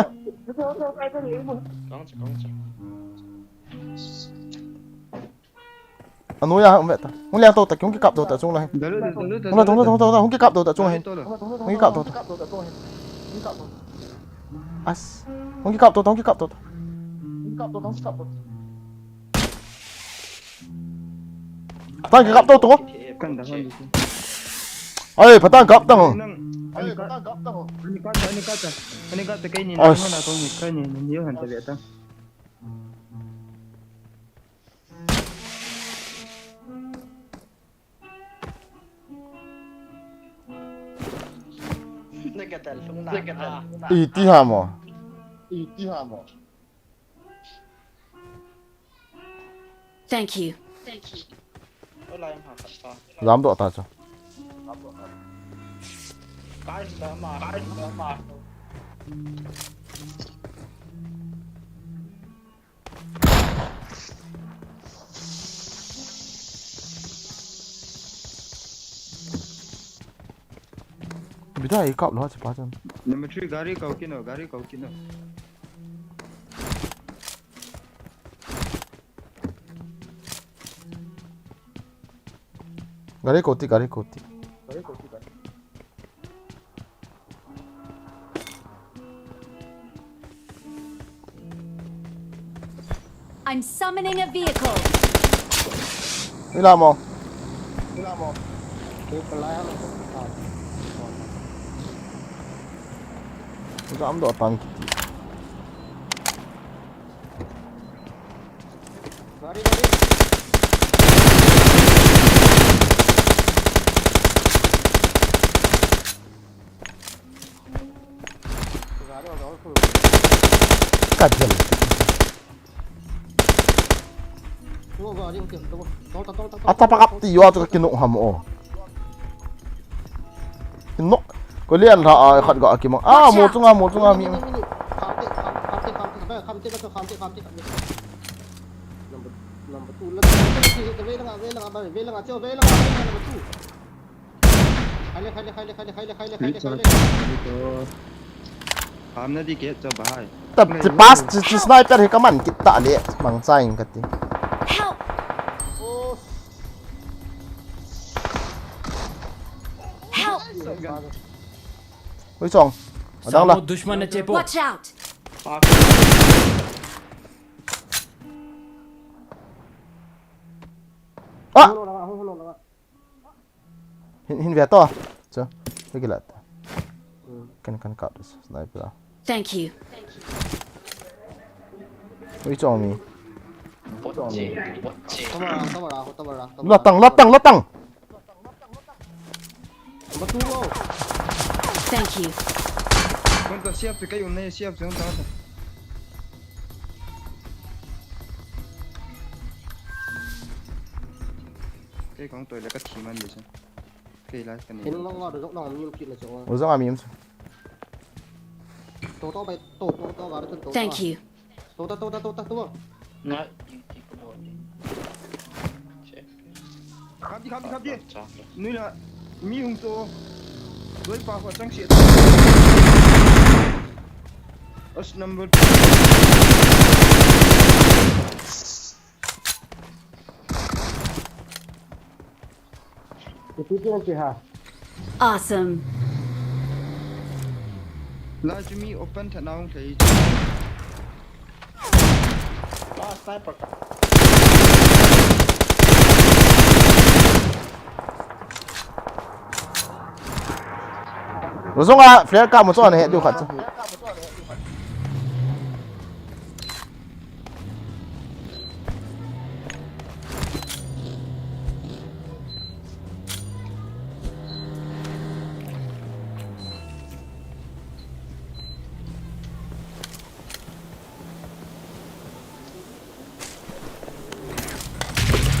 Kong chi, kong chi. Anoiya hung ve ta. Hung liang to ta, hung kikap to ta, chung la. Hung la, hung la, hung la, hung kikap to ta, chung la. Hung kikap to ta. As. Hung kikap to ta, hung kikap to ta. Hung kikap to ta, hung kikap to ta. Patan kikap tau tong. Kan da hon. Ai, patan kap tang. Nang. Ani ka. Ani ka, ani ka ta. Ani ka ta kei ni. Ai. Nang na tong ni kei ni, ni yo han ta be ta. Nakatal, nakatal. Iti ha mo. Iti ha mo. Thank you. Thank you. Jam doh ta chu. Kai lama, kai lama. Bida i kap lo, chepa chan. Number three, gari kau kino, gari kau kino. Gari koti, gari koti. I'm summoning a vehicle. Ila mo. Ila mo. Jam doh tang kiti. Gari, gari. Gari, gari, gari. Ka jam. Gari, gari, gari. Tol ta, tol ta, tol ta. Ata pakap ti yo atu ka kinok ham o. Kinok. Ko lian ra a khat ga kimang. Ah, mo chunga, mo chunga mi. Number, number two. Number two. Khaile, khaile, khaile, khaile, khaile, khaile, khaile, khaile. Hamna di ke cha bahai. Tab, ti pass, ti, ti sniper hi kaman kit ta le, mangcha in kati. Help! Oh. Help! Ui chong. Adang la. Samo dushman na chepo. Watch out! Ah! Hin, hin ve to. Chu. Ke kilat. Kan, kan kap sniper. Thank you. Ui chong mi. Tawara, tawara, tawara, tawara. Latang, latang, latang. Number two lo. Thank you. Kon ta siap te kai un ne siap te un ta. Kei kong toilet ka thi man de sa. Kei lai ka ni. Hin long lo, dong long mi ki na jong. Lo jong a mi em. To to bai, to to to ga to to. Thank you. To ta to ta to ta to. Nga. Kham di, kham di, kham di. Nui la mi hung to. Doi pa ko chang si. As number. Awesome. Lai chu mi open tha naung thei. Ah, sniper ka. Lo jong a flare ka mo chu ana he diu khat chu.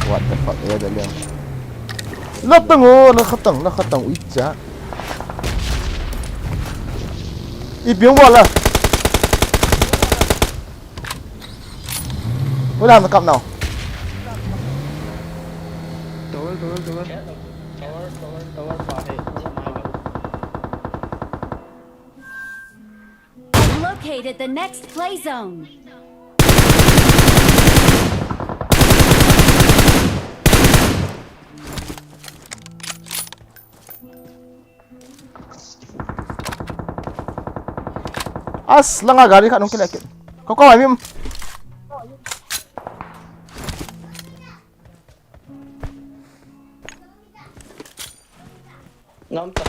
What the fuck, ya da liang. La tang o, la khatang, la khatang, ui cha. I piang wala. Wala na kap now. Tower, tower, tower. Tower, tower, tower, pa hai. I've located the next play zone. As, langa gari khat hung kile kit. Ko ko ai mim. Ngam ta.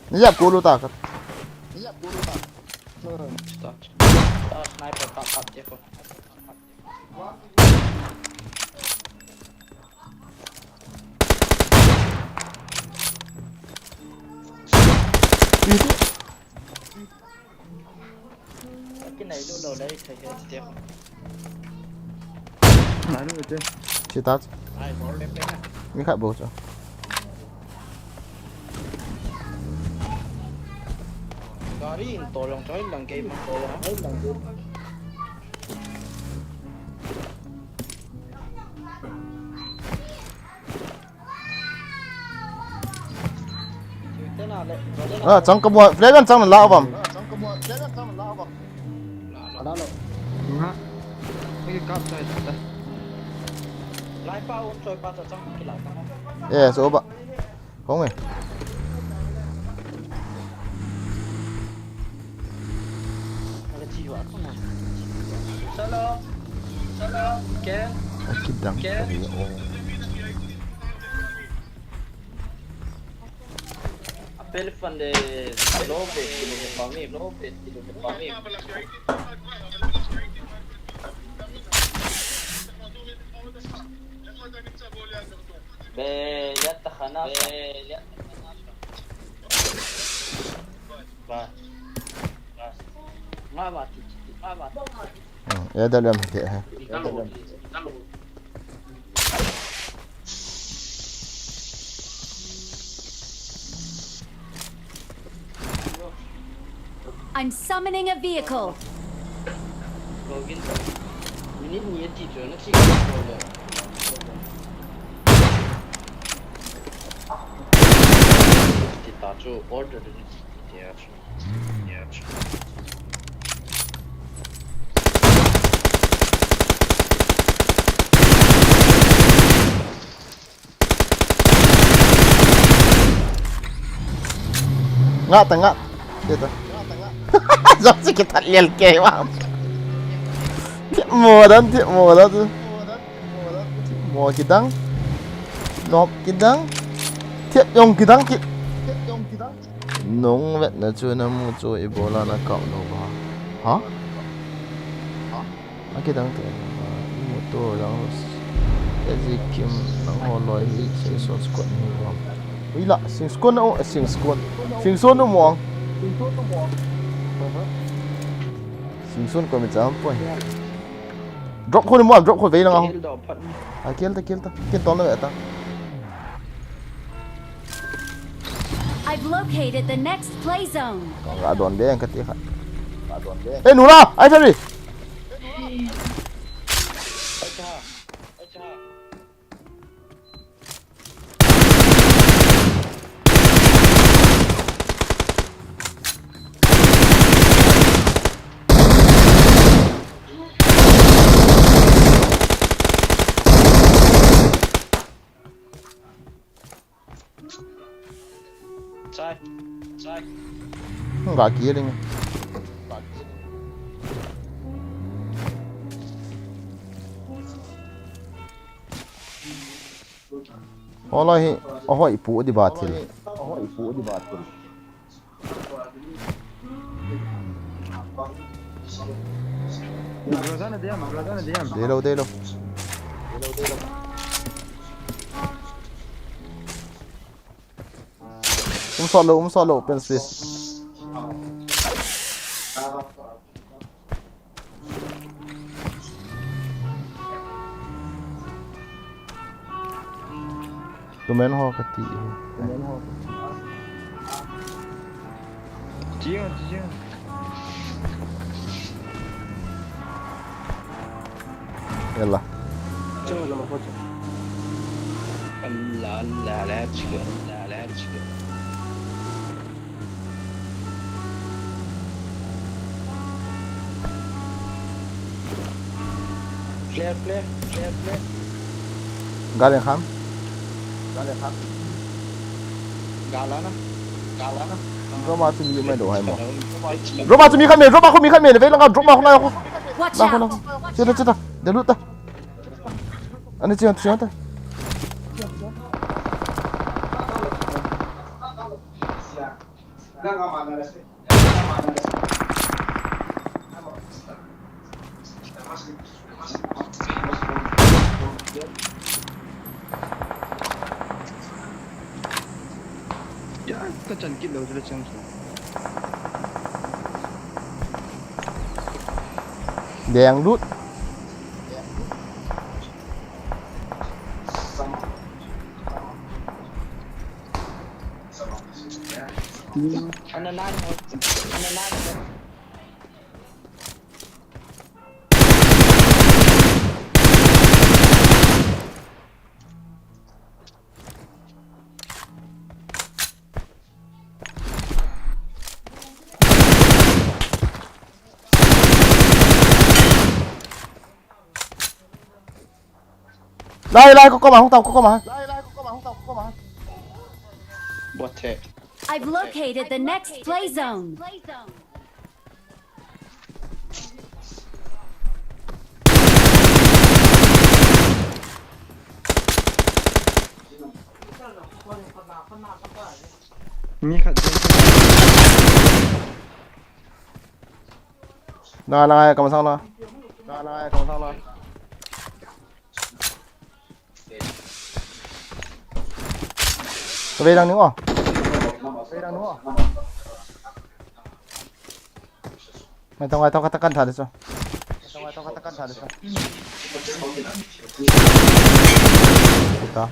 Ni jap ko lu ta ka. Start. Ah, sniper tap tap je ko. Ih. Ki nai lu lo lai thai he step. Nai lu te. Chi ta. Ai, bol le pe na. Mi khat bol cho. Gari in to long choi lang ke ma to long, ai lang ke. Ah, chang ka bua, flag an chang na la bam. Ala lo. Nga. Ei kap chai ta ta. Lai pa um choi pa cha chang ki la ta. Eh, so ba. Kong eh. Solo. Solo. Ken. Aki dang Ken. Kari o. Apel fan de lobe kilo de pami, lobe kilo de pami. Be, ya ta khana. Be, ya ta khana. Ba. Ba. Ma ba ti, ma ba ti. Hmm, ya da lam ke ha. I'm summoning a vehicle. Minute ni ti jo na ti ko le. Ti ta chu order ni ti ya chu. Nga ta nga. Kita. Jap si kita lial ke wa. Ti mo dan, ti mo dan. Mo kidang. Nop kidang. Thiat jong kidang kit. Nung vet na chu na mu chu ibola na kau lo ba. Ha? A kidang te. Mu to dang. Eji kim nang ho loi hi sing son squad ni ba. Ui la sing squad na o sing squad. Sing son no mo. Sing son ko mi cham poi. Drop khun mo, drop khun vei lang a. Kill do phat. A kill ta, kill ta. Kill ton na ve ta. I've located the next play zone. Ka don be ka ti kha. Ka don be. Eh, nula, ai fari. Acha. Acha. Chai. Chai. Ga kill ding. Hola hi, ahoi pu di ba thil. Rosana diam, Rosana diam. Dei lo, dei lo. Um solo, um solo, open space. Tumen ho kati. Tiang, tiang. Yalla. Chalo, chalo. Allah, Allah, let's go, Allah, let's go. Clear, clear, clear, clear. Gal yang kham. Gal yang kham. Gal ana. Gal ana. Drop ma chu mi mai do hai mo. Drop ma chu mi khat me, drop ma khu mi khat me, ve lang ka drop ma khu na khu. Watch out! Chita, chita. Dia lut ta. Ani chiang, chiang ta. Ya, ka chan kit lou chu la chang chu. Deng lut. Ana nine, ana nine. Lai, lai, ko, ko ma, hung tau, ko, ko ma. What the? I've located the next play zone. Mi khat. Na, na, ka masang na. Na, na, ka masang na. Ka ve dang ni o. Ka ve dang ni o. Mai tong, mai tong, ka ta kan tha de chu. Mai tong, mai tong, ka ta kan tha de chu. Kita.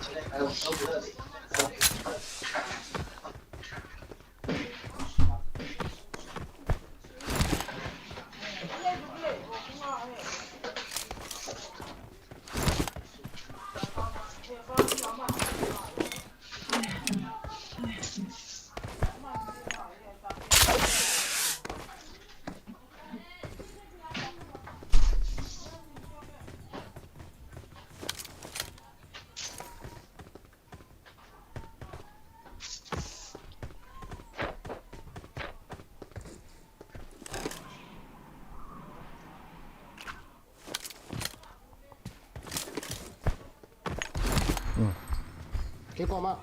Kei koma.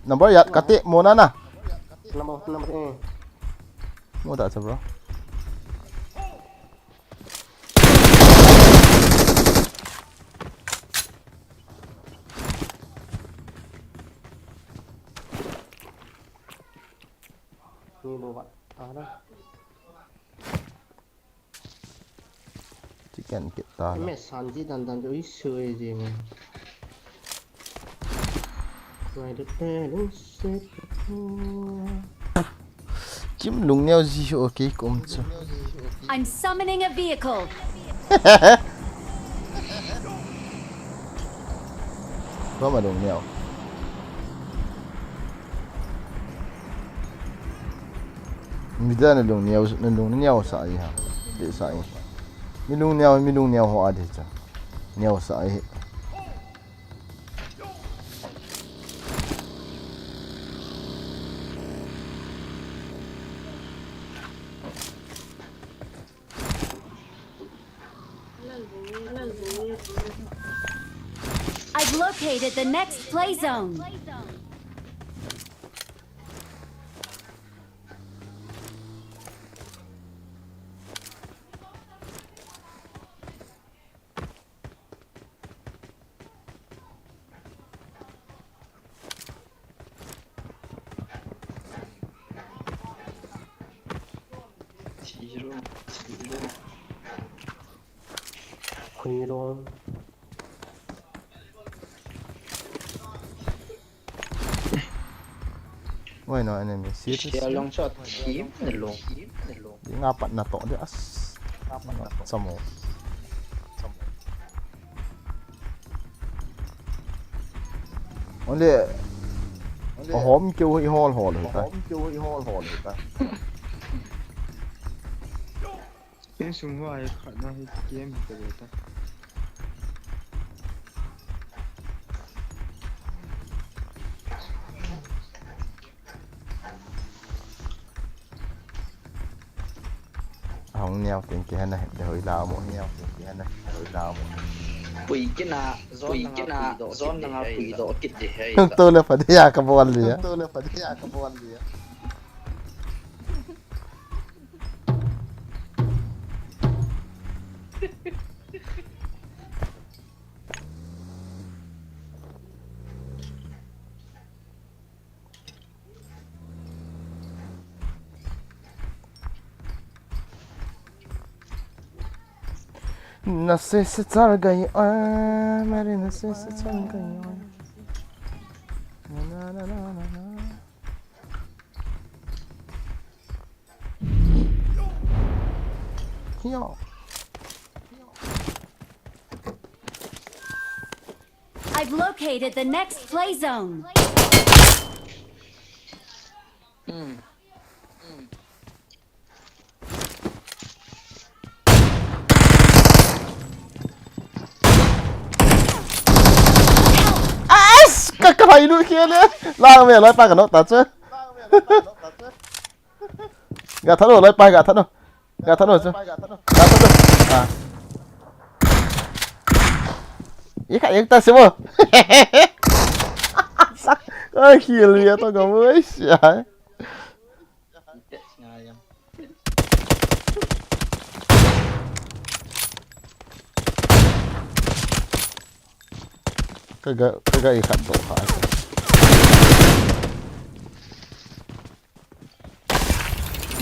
Number yat kati mo na na. Number, number, eh. Mo ta cha, bro. Ni bo ba. Ta na. Chicken kit ta. Me san ji dan dan jo i su e ji me. Ngai de te lu se. Kim lung neo ji ho ke kum chu. I'm summoning a vehicle. Ba ma lung neo. Mi da na lung neo, na lung neo sa i ha. Te sa i. Mi lung neo, mi lung neo ho a de cha. Neo sa i. I've located the next play zone. Why no enemy? Serious? Share long shot, team na long. Di nga pat na to di as. Nga pat na to. Samo. Samo. Ole. Ahom keu hi hol hol hi ta. Insung ho ai khat na hi game hi ta. Ahung niau ting kihena, de hoi lau mo. Niau ting kihena, de hoi lau mo. Pui kina, pui kina, zon nanga pui do kit de hei. To le pha dia ka bol lia. To le pha dia ka bol lia. Nase se char gai, ah, mari nase se char gai, ah. Na, na, na, na, na, na. Hiya. I've located the next play zone. As! Ka, ka phai lut khel e. Lang me loi pa ka nok ta chu. Ga tha lo, loi pa ga tha lo. Ga tha lo chu. Ga tha lo. Ah. Ye kha ye ta se mo. Sak. Ai, khel ya to ga mo ai sia. Ka ga, ka ga i khat doh kha.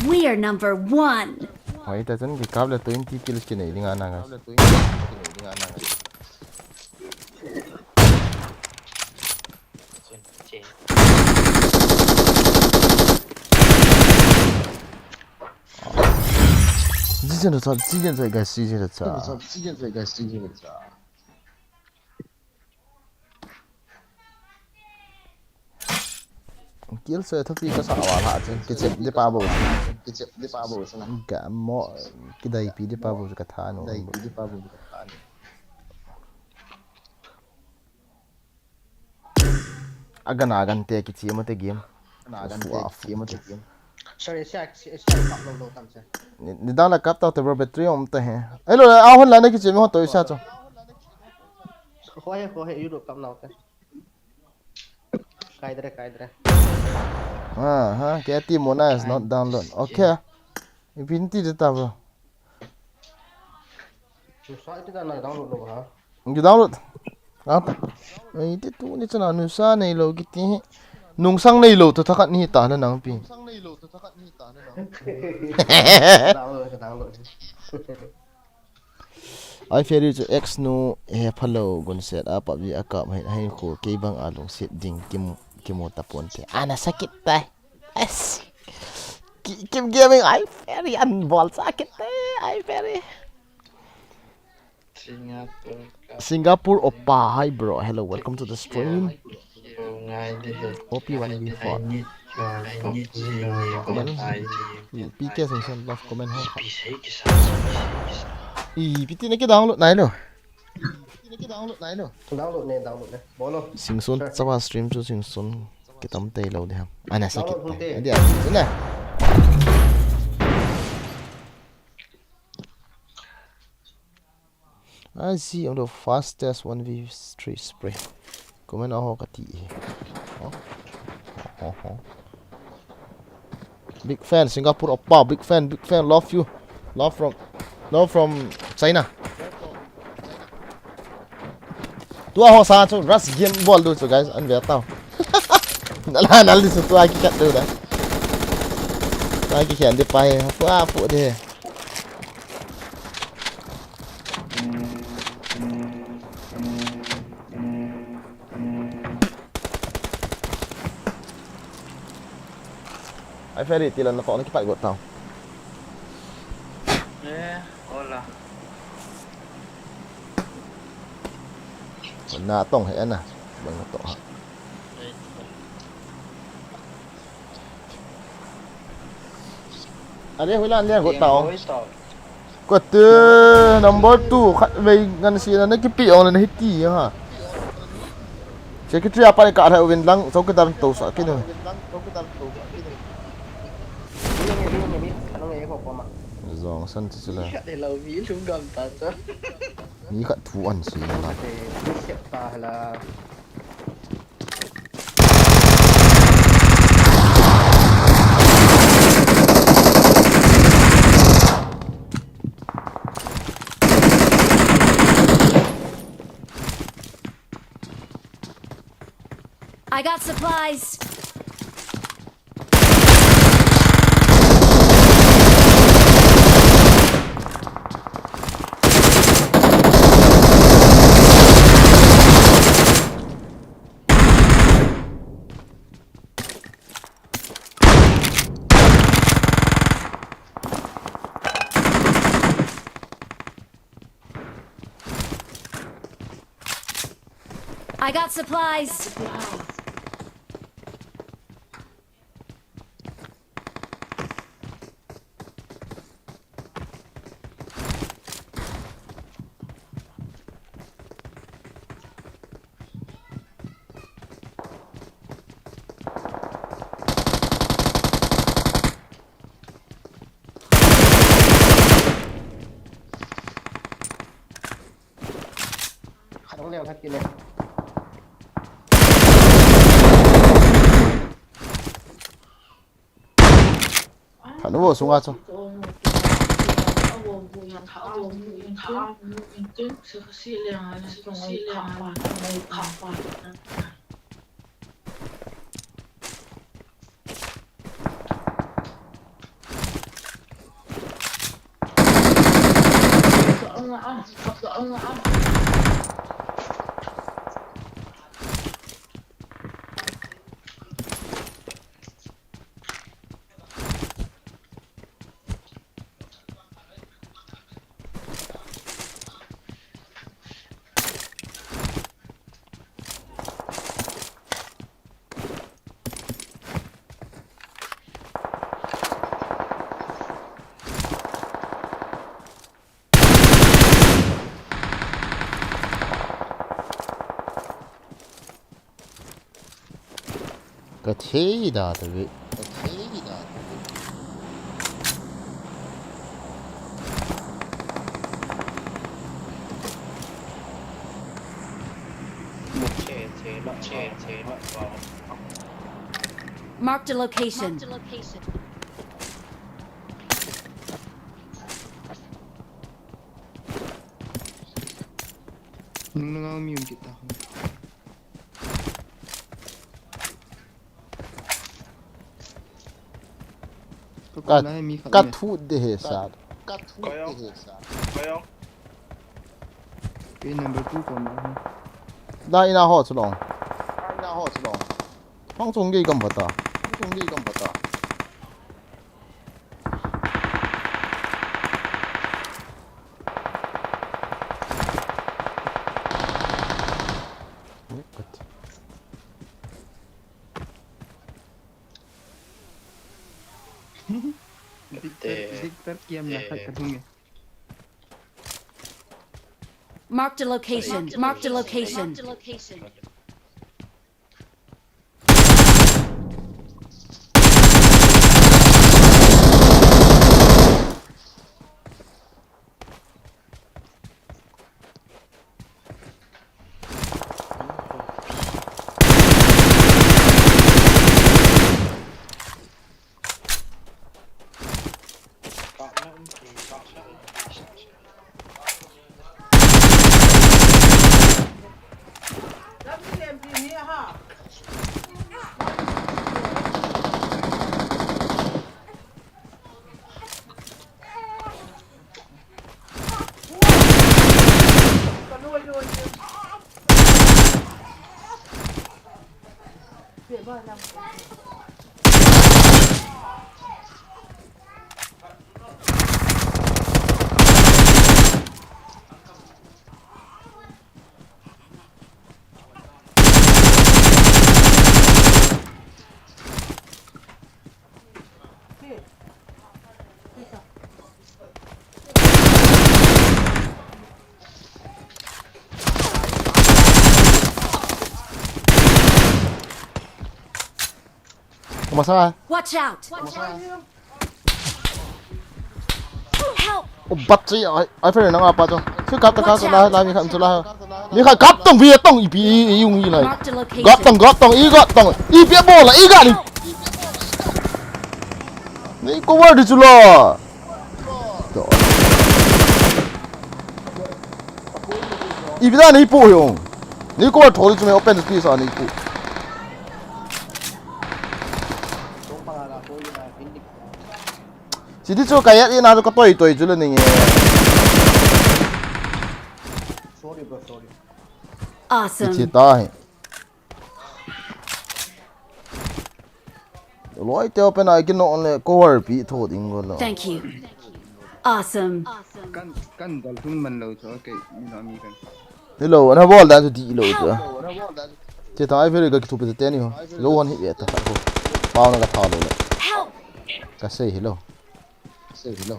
We are number one. Hoi ta chun ki kap le twenty kills ki nei ding a na ga. Season to top, season to guys, season to top. Kill se thopi ka sa wa la chen, kichep de pa bo. Kichep de pa bo sa na. Ga mo, kidai pi de pa bo ka tha no. Dai pi de pa bo ka tha no. Agan, agan te kichi mo te game. Agan te kichi mo te game. Sorry, sia, sia, sia, kap lo lo tam sia. Ni, ni dang la kap tau te bro, battery om te he. Hello, a hon la na kichi mo to sia cho. Ho he, ho he, you do kap nau te. Kai dre, kai dre. Ah, ha, K T Mona is not download. Okay. Ipi ti de ta bro. Nusa iti ta na download lo ha. Ki download. Ata. Ai ti tu ni chana nusa nei lo kiti hi. Nungsang nei lo to thakat ni ta na nang pi. Download, download. Ai Ferry chu ex nu he phalo gun set a PUBG a kap hai hai ko kei bang a lungset ding kim kimu ta pon te. Ana sakit tai. Yes. Ki-, Kim Gaming, ai Ferry, an bol cha kit te, ai Ferry. Singapore. Singapore Oppa, hi bro, hello, welcome to the stream. O P one V four. P K Singson, love comment ho. I, piti na ki download nai lo. Download ne, download ne. Bolo. Singson, chapa stream chu Singson. Kitam tei lo de ham. Ana sakit. Adi adi na. I see on the fastest one v three spray. Comment ho kati. Oh. Oh, oh. Big fan, Singapore Oppa, big fan, big fan, love you. Love from, love from China. Tua ho sa chu rush game bol du chu guys, an ve tau. Nala nal di chu tua ki kat du da. Tua ki khen di pai, tua pu di. Ai Ferry, ti lan na to na kipat got tau. Eh, hola. Na tong he na. Bang na to ha. Are, hoilan leng got tao. Kati number two khatvei ngansi na nakipe ong le na hiti ha. Secretary apa ni ka lha uvin lang chowkidar tousah kit un. Jong san ti chula. Mi khat thu an si na la. I got supplies. I got supplies. Khat hung leng khat kile. Khat nu sunga chu. Ka thei da ta ve. Ka thei da ta ve. Marked a location. Nung nang mi um kita. Ka, ka thu de he sa. Ka thu de he sa. Kei number two kon na. Da ina ho chalong. Ina ho chalong. Hong chung gei kam pata. Hong chung gei kam pata. Victor, Victor kiam na khat ka thung e. Marked a location. Marked a location. Masa. Watch out! Help! O bat chi ai ai fe nang apa chu. Chu kap ta kap la la mi khan chu la. Mi khan kap tong vi tong ipi i yung i lai. Marked a location. Kap tong kap tong i kap tong ipi bol la i ga ni. Nei cover di chu la. Ipi da nei pu yung. Nei cover tho di chu me open space a nei pu. Siti chu kaya ina chu ka toi toi chu le ninge. Sorry bro, sorry. Awesome. Ichi ta hi. Loi te open ai ki no le cover pi tho ding go lo. Thank you. Awesome. Kan kan dal thung man lo cho ke mi lo mi kan. Ni lo na bol da chu di lo chu. Che ta ai fe ka ki thu pe te ni ho. Lo hon hi ve ta ko. Pau na ka tha lo le. Help! Ka sei hi lo. Sei hi lo.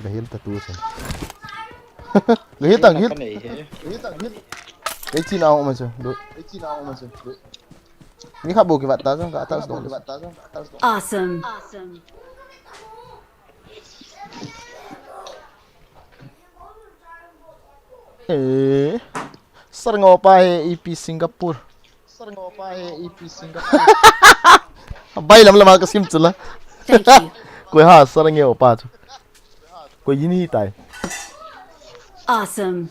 Ga hil ta tu se. Ga hil tang hil. Kei chi na ma se. Do. Mi kha bo ki vat ta jong ka ta do. Awesome. Eh. Sar ngo pa he ipi Singapore. Sar ngo pa he ipi Singapore. Bai lam lam ka sim chula. Thank you. Koi ha sar ngo pa chu. Koi yin hi tai. Awesome.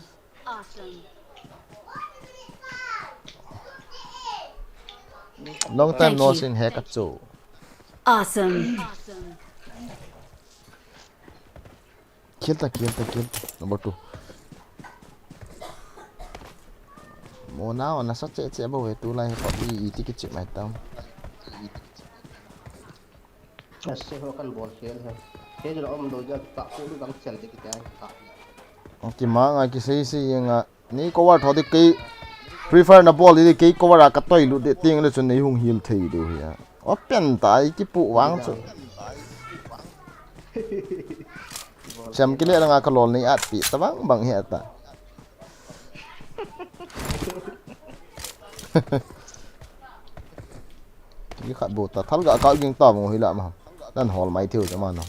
Long time Thank no you. Sing he ka chu. Awesome. Kill ta kill ta kill ta. Number two. Mo na na sa che che bo he tu lai he pa i ti ki che mai tam. Ase ho kan bol khel he. He jong om do ja ka ko lu bang chel de ki tai ka. Ki ma nga ki sei sei nga ni cover tho de kei prefer na bol de kei cover a ka toi lu de ting le chun nei hung heal thei do hi a. Open ta i ki pu wang chu. Sem ki le nga ka lol nei at pi ta bang bang he ta. Ki khat bo ta thal ga ka ging ta mo hi la ma. Nan hol mai theu ja ma no.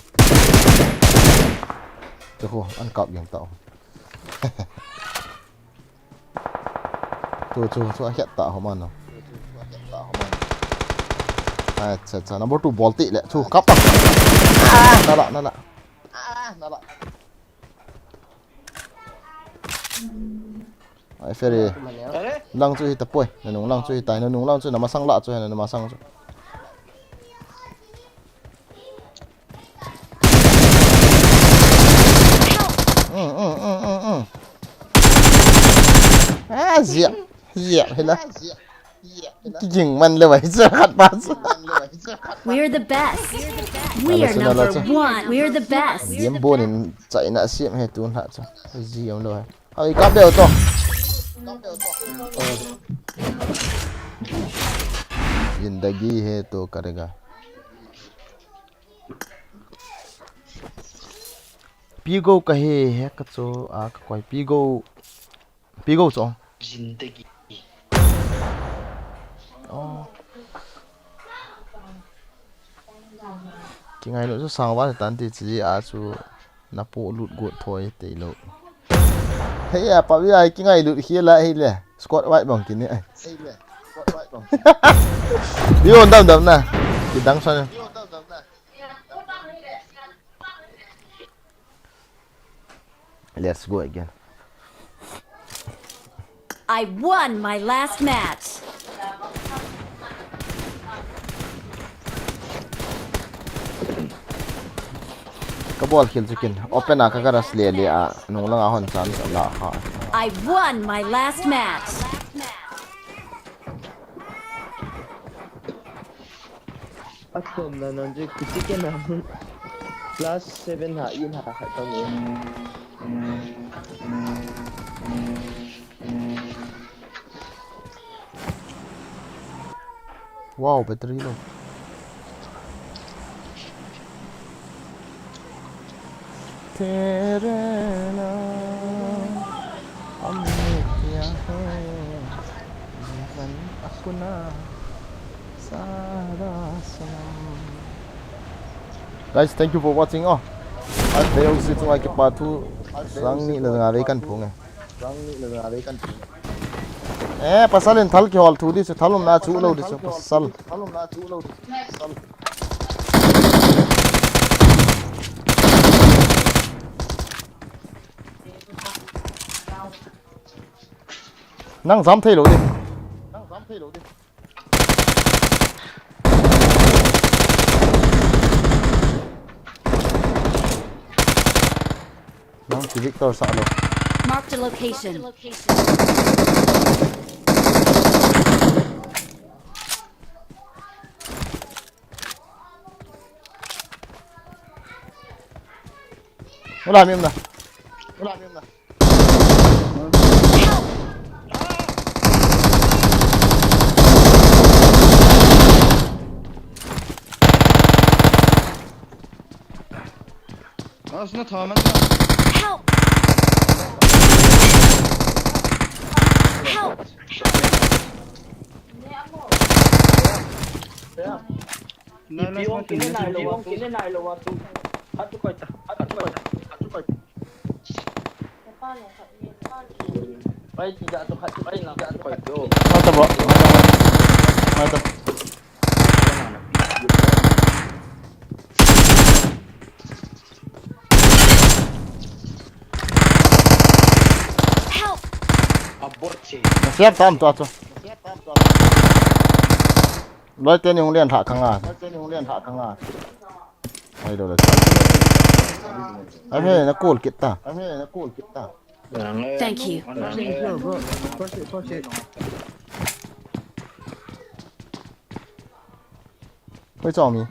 Te ko an kap ging ta. Chu chu chu a hiat ta ho ma no. Acha acha number two bol ti le chu kap ta. Ah, na la na la. Ai fere. Lang chu hi ta poi. Na nung lang chu hi tai na nung lang chu na masang la chu na masang chu. Mm, mm, mm, mm, mm. Ah, zia. Zia, hela. Kijing man le wai sa khat pa sa. We're the best. We are number one. We're the best. Game bonin China siam he tun ha cha. Zia lo hai. Ai ka bel to. Zindagi hai to karega. Pigo ka he he ka cho a ka koi pigo. Pigo cho. Zindagi. Oh. Kingailut chu sangvan tan ti chi a chu na po lut got thoi te lo. Hei a pa wi ai kingailut hi la hi le. Squad wipe bang kini ai. Yo dam dam na. Ki dang san. Let's go again. I won my last match. Ka bol khel chu kin open a ka garage le le a nung langa hon chan ka la kha. I won my last match. Atom na nan je kuti ke na. Plus seven ha in ha ha tong e. Wow, battery low. तेरे नाम अमृत है जीवन Guys, thank you for watching. Oh, a vei jouse chunga kipa thu, sang ni le nga vei kahin phong e. Eh, pasal in thal kihol thu di chu, thal umna chu lou di chu, pasal. Nang jam thei lou di. Nang ki Victor sah lou. Marked a location. Ula mi um na. Help! Help! Mai ta, bro. Mai ta. Help! Na siap tam tua chu. Loi teni hung len thah kanga. Ai do la. Ai he na kul kit ta. Thank you. Hoi chong mi.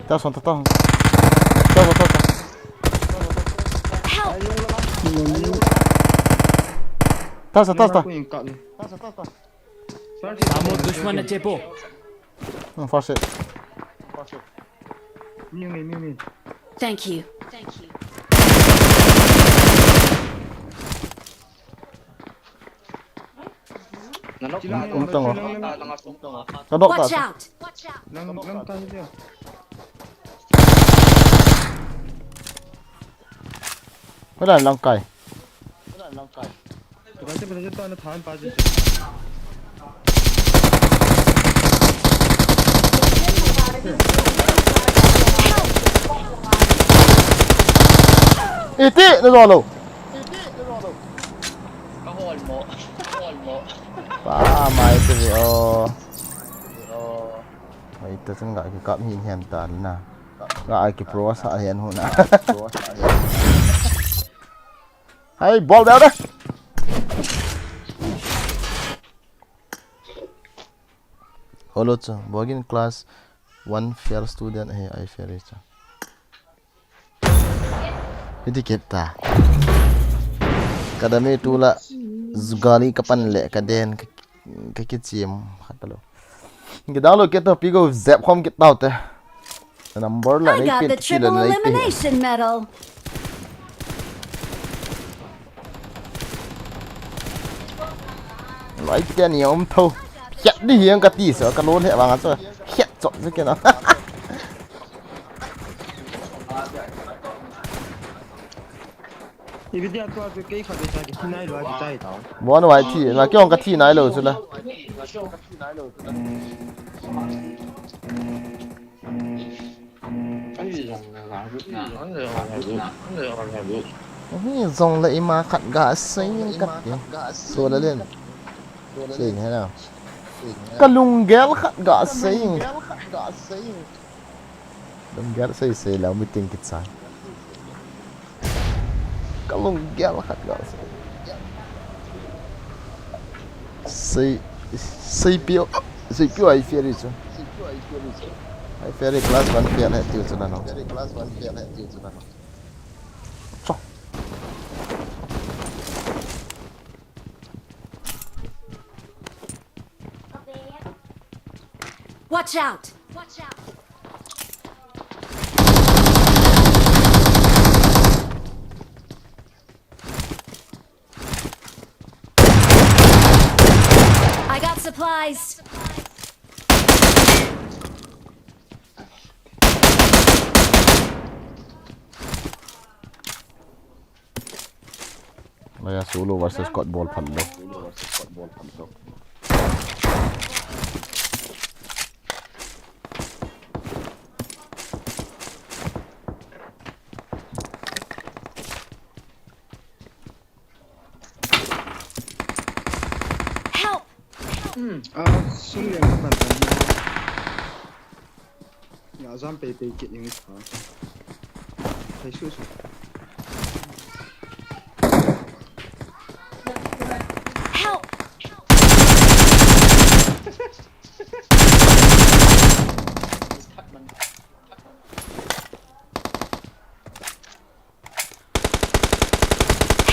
Ta son ta ta. Ta ta ta. Help! Ta sa ta sa. Samu dushman na chepo. Hmm, first aid. Mi, mi, mi, mi. Thank you. Thank you. Nanok. Um tong o. Ka dok ta. Watch out! Lang, lang ta dia. Wala lang kai. Wala lang kai. Ito kasi pala ito na thahan pa dito. Iti na dolo. Kahol mo. Kahol mo. Pa mai tu o. Mai tu chun ga ki kap hin hen ta na. Ga ki pro sa hen hu na. Hai bol da da. Hello chu, Bogin class one fail student he, I fail chu. Hiti kit ta. Kadami tula jugali kapan le kaden ka, ka kichim khat lo. Ki download kit to pi go zep khom kit tau te. Number la I nei got pin the ti la triple nei pin. Elimination medal. Lai te ni um tho. Hiat di hiang ka ti so ka lon he wang so. Hiat chop se ke na. Ibi dia tu atu kei kha be ta ki nai lo ki tai tau. Bon wai thi, na ki ong ka thi nai lo chu la. Hi zong le ima khat ga sei kat ke. So la len. Sei he na. Ka lunggel khat ga sei. Lunggel sei sei lo meeting kichai. Ka lunggel khat ga sei. Sei, sei pio, sei pio ai fail chu. Ai fail class one fail he tiu chu na no. Chok. Watch out! Watch out! I supplies. Laya solo versus squad bol phat lou. Help! Hmm. Ah, sorry, I'm not done. Ya, jam pei pei kit ning tha. Thei su su. Help!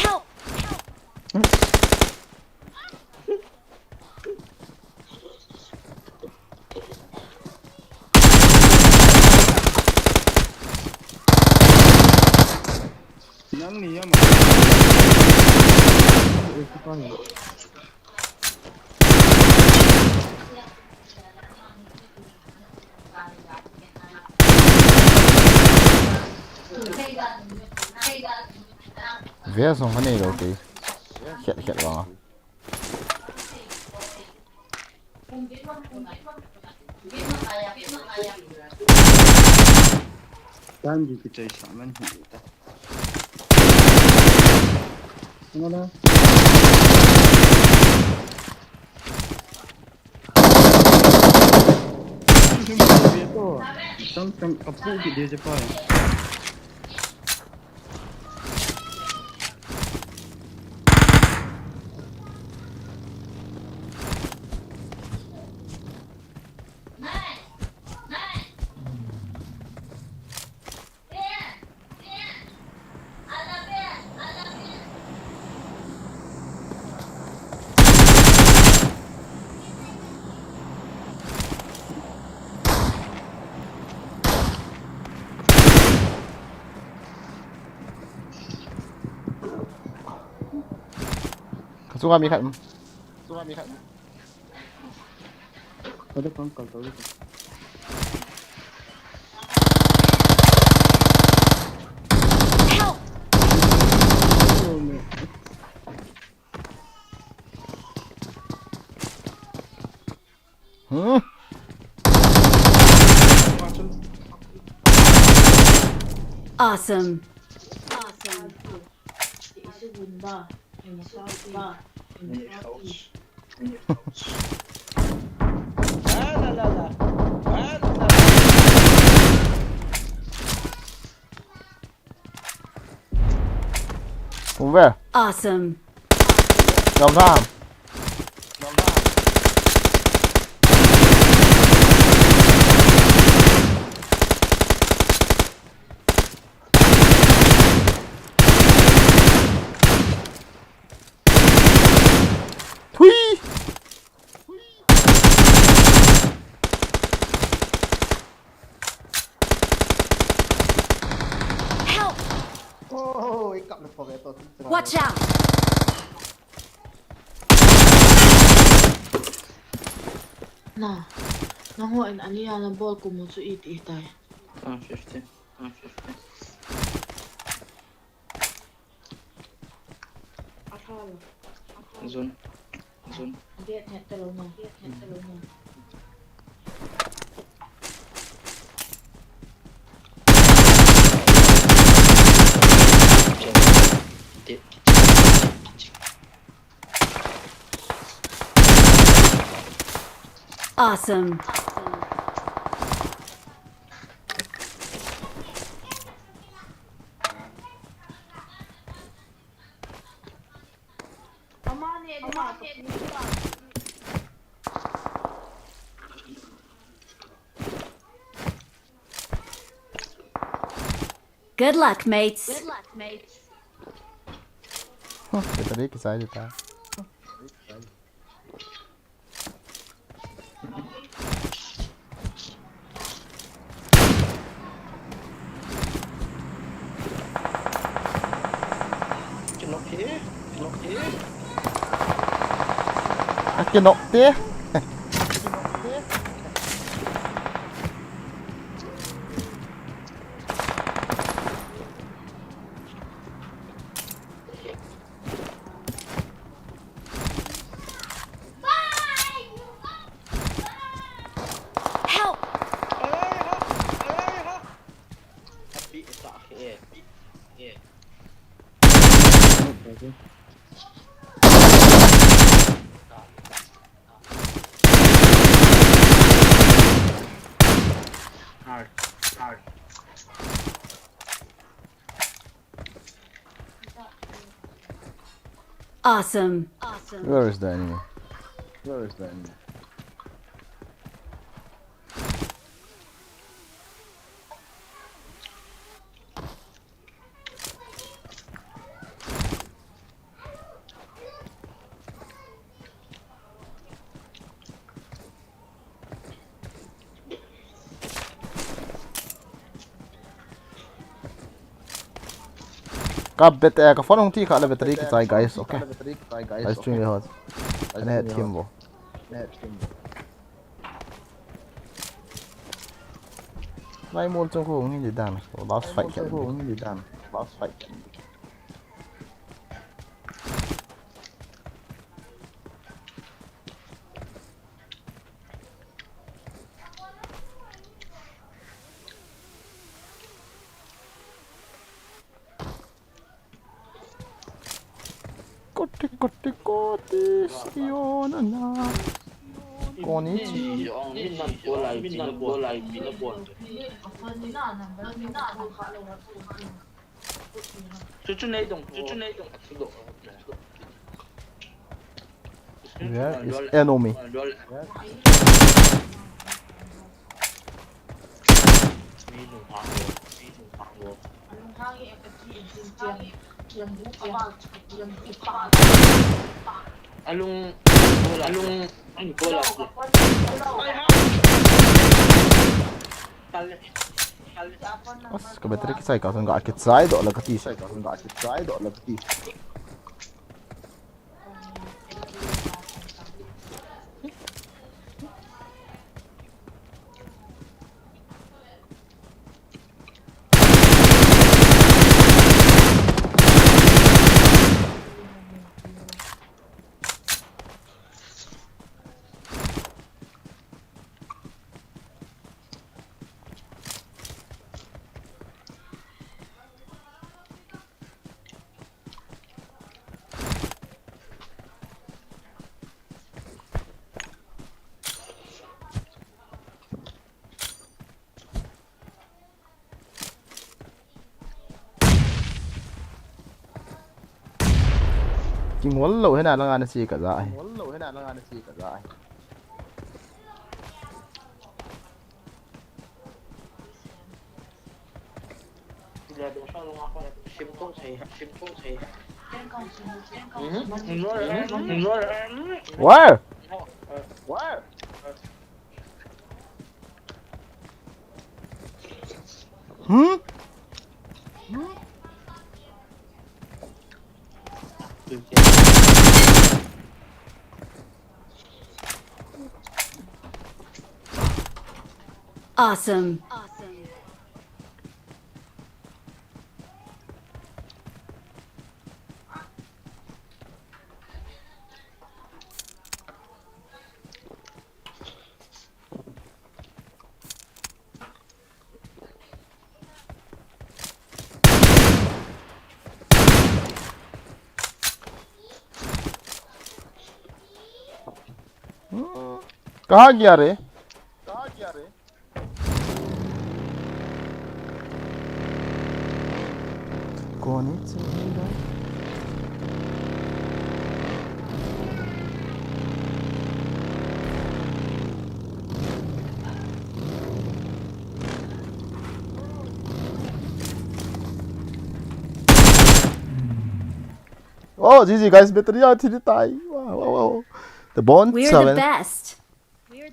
Help! Nang ni ya ma. Ve song ka nei lou te. Khet khet vang a. Tan di kichai sa man hi ta. Ngala. Sim ko be to. Tang tang kapu ki de je pa. Ka sunga mi khat. Sunga mi khat. Ada kong kal tau. Help! Hmm. Awesome. Awesome. Kum ve. Awesome. Jom tham. Thui. Help! Oh, i kap le pho ve to. Watch out! Na, nangho in ania na bol kumu chu iti tai. Ah, fifty. Ah, fifty. Zone. Zone. Awesome. Good luck, mates. Good luck, mates. Huh, kita dia kisah aja ta. Kinok hi, kinok hi. Akinok te. Hard, hard. Awesome. Awesome. Where is the enemy? Where is the enemy? Ka bat-, eh, ka phone hung thi kha le battery kichai, guys, okay. Live stream le hot. Net thim bo. Nai mol chung ko ngi di dan. Last fight kan. Last fight kan. Koti, koti, koti, Siona na. Koni chi. Chuchu nei dong, chuchu nei dong. Where is enemy? Alung, alung, alung. As, ka battery kichai kha chun ga kichai doh la kati. Kichai kha chun ga kichai doh la kati. Kingol lou hena langa na che ka ja ahi. Kingol lou hena langa na che ka ja ahi. Where? Where? Hmm? Awesome. Hmm. Kaha gaya re? Kaha gaya re? Koni che? Oh, G G, guys, battery a thi tai. Wow, wow, wow. The bond. We're the seven. Best.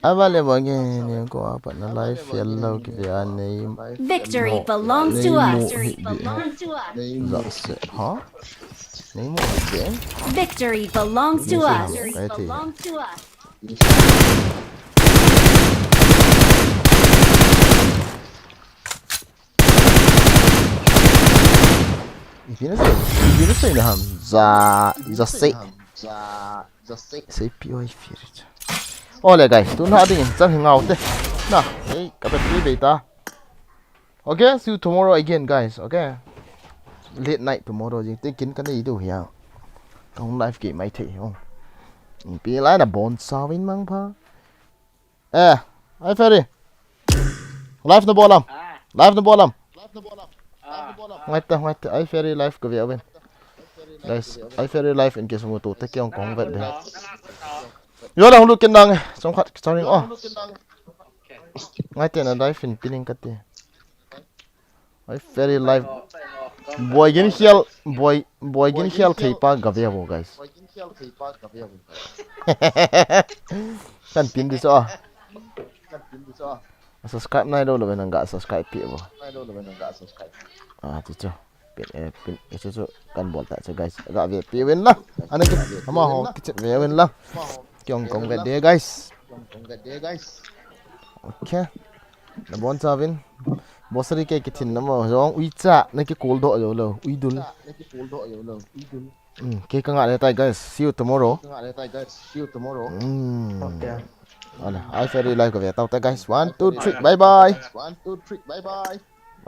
Ava le ba nge ne ko apa na life yellow ki be a nei. Victory belongs to us. Nei mo hi bi. Za se, ha? Nei mo hi bi. Victory belongs to us. Nei mo hi bi. Ipi na sei, ipi na sei na ham. Za, za sei. Sei pi oi firit. Ole guys, tun ha ding in chang hi ngau te. Na, ei, ka battery bei ta. Okay, see you tomorrow again, guys. Okay. Late night tomorrow jing te kin ka nei diu hi a. Kahung live kit mai thei hung. Ipi lai nabonchauvin mangpha. Eh, ai Ferry. Live nabol am? Live nabol am? Ngai ta, ngai ta. Ai Ferry live kave uvin. Guys, ai Ferry live in case muto te kei jong kahung vet de. Yo la hung lut kit nange. Chomkhat kichai ring o. Ngai te na live in pining kati. Ai Ferry live. Boi gin hial, boi, boi gin hial thei pa gave vo, guys. Kan pin di so. Subscribe nailou lou nang ga subscribe pi vo. Ah, chu chu. Pin, eh, pin, eh, chu chu kan bol ta chu, guys. Gave pi uvin la. Ana ki, amaho kichet ve uvin la. Kei jong kahung vet de, guys. Okay. Nabonchauvin. Bosari kei kithin namo jong uicha nakikol doh jou lou. Uidul. Hmm, kei kangah le tai, guys. See you tomorrow. Hmm. Okay. Ala, ai Ferry live kave tau te, guys. One, two, three. Bye bye.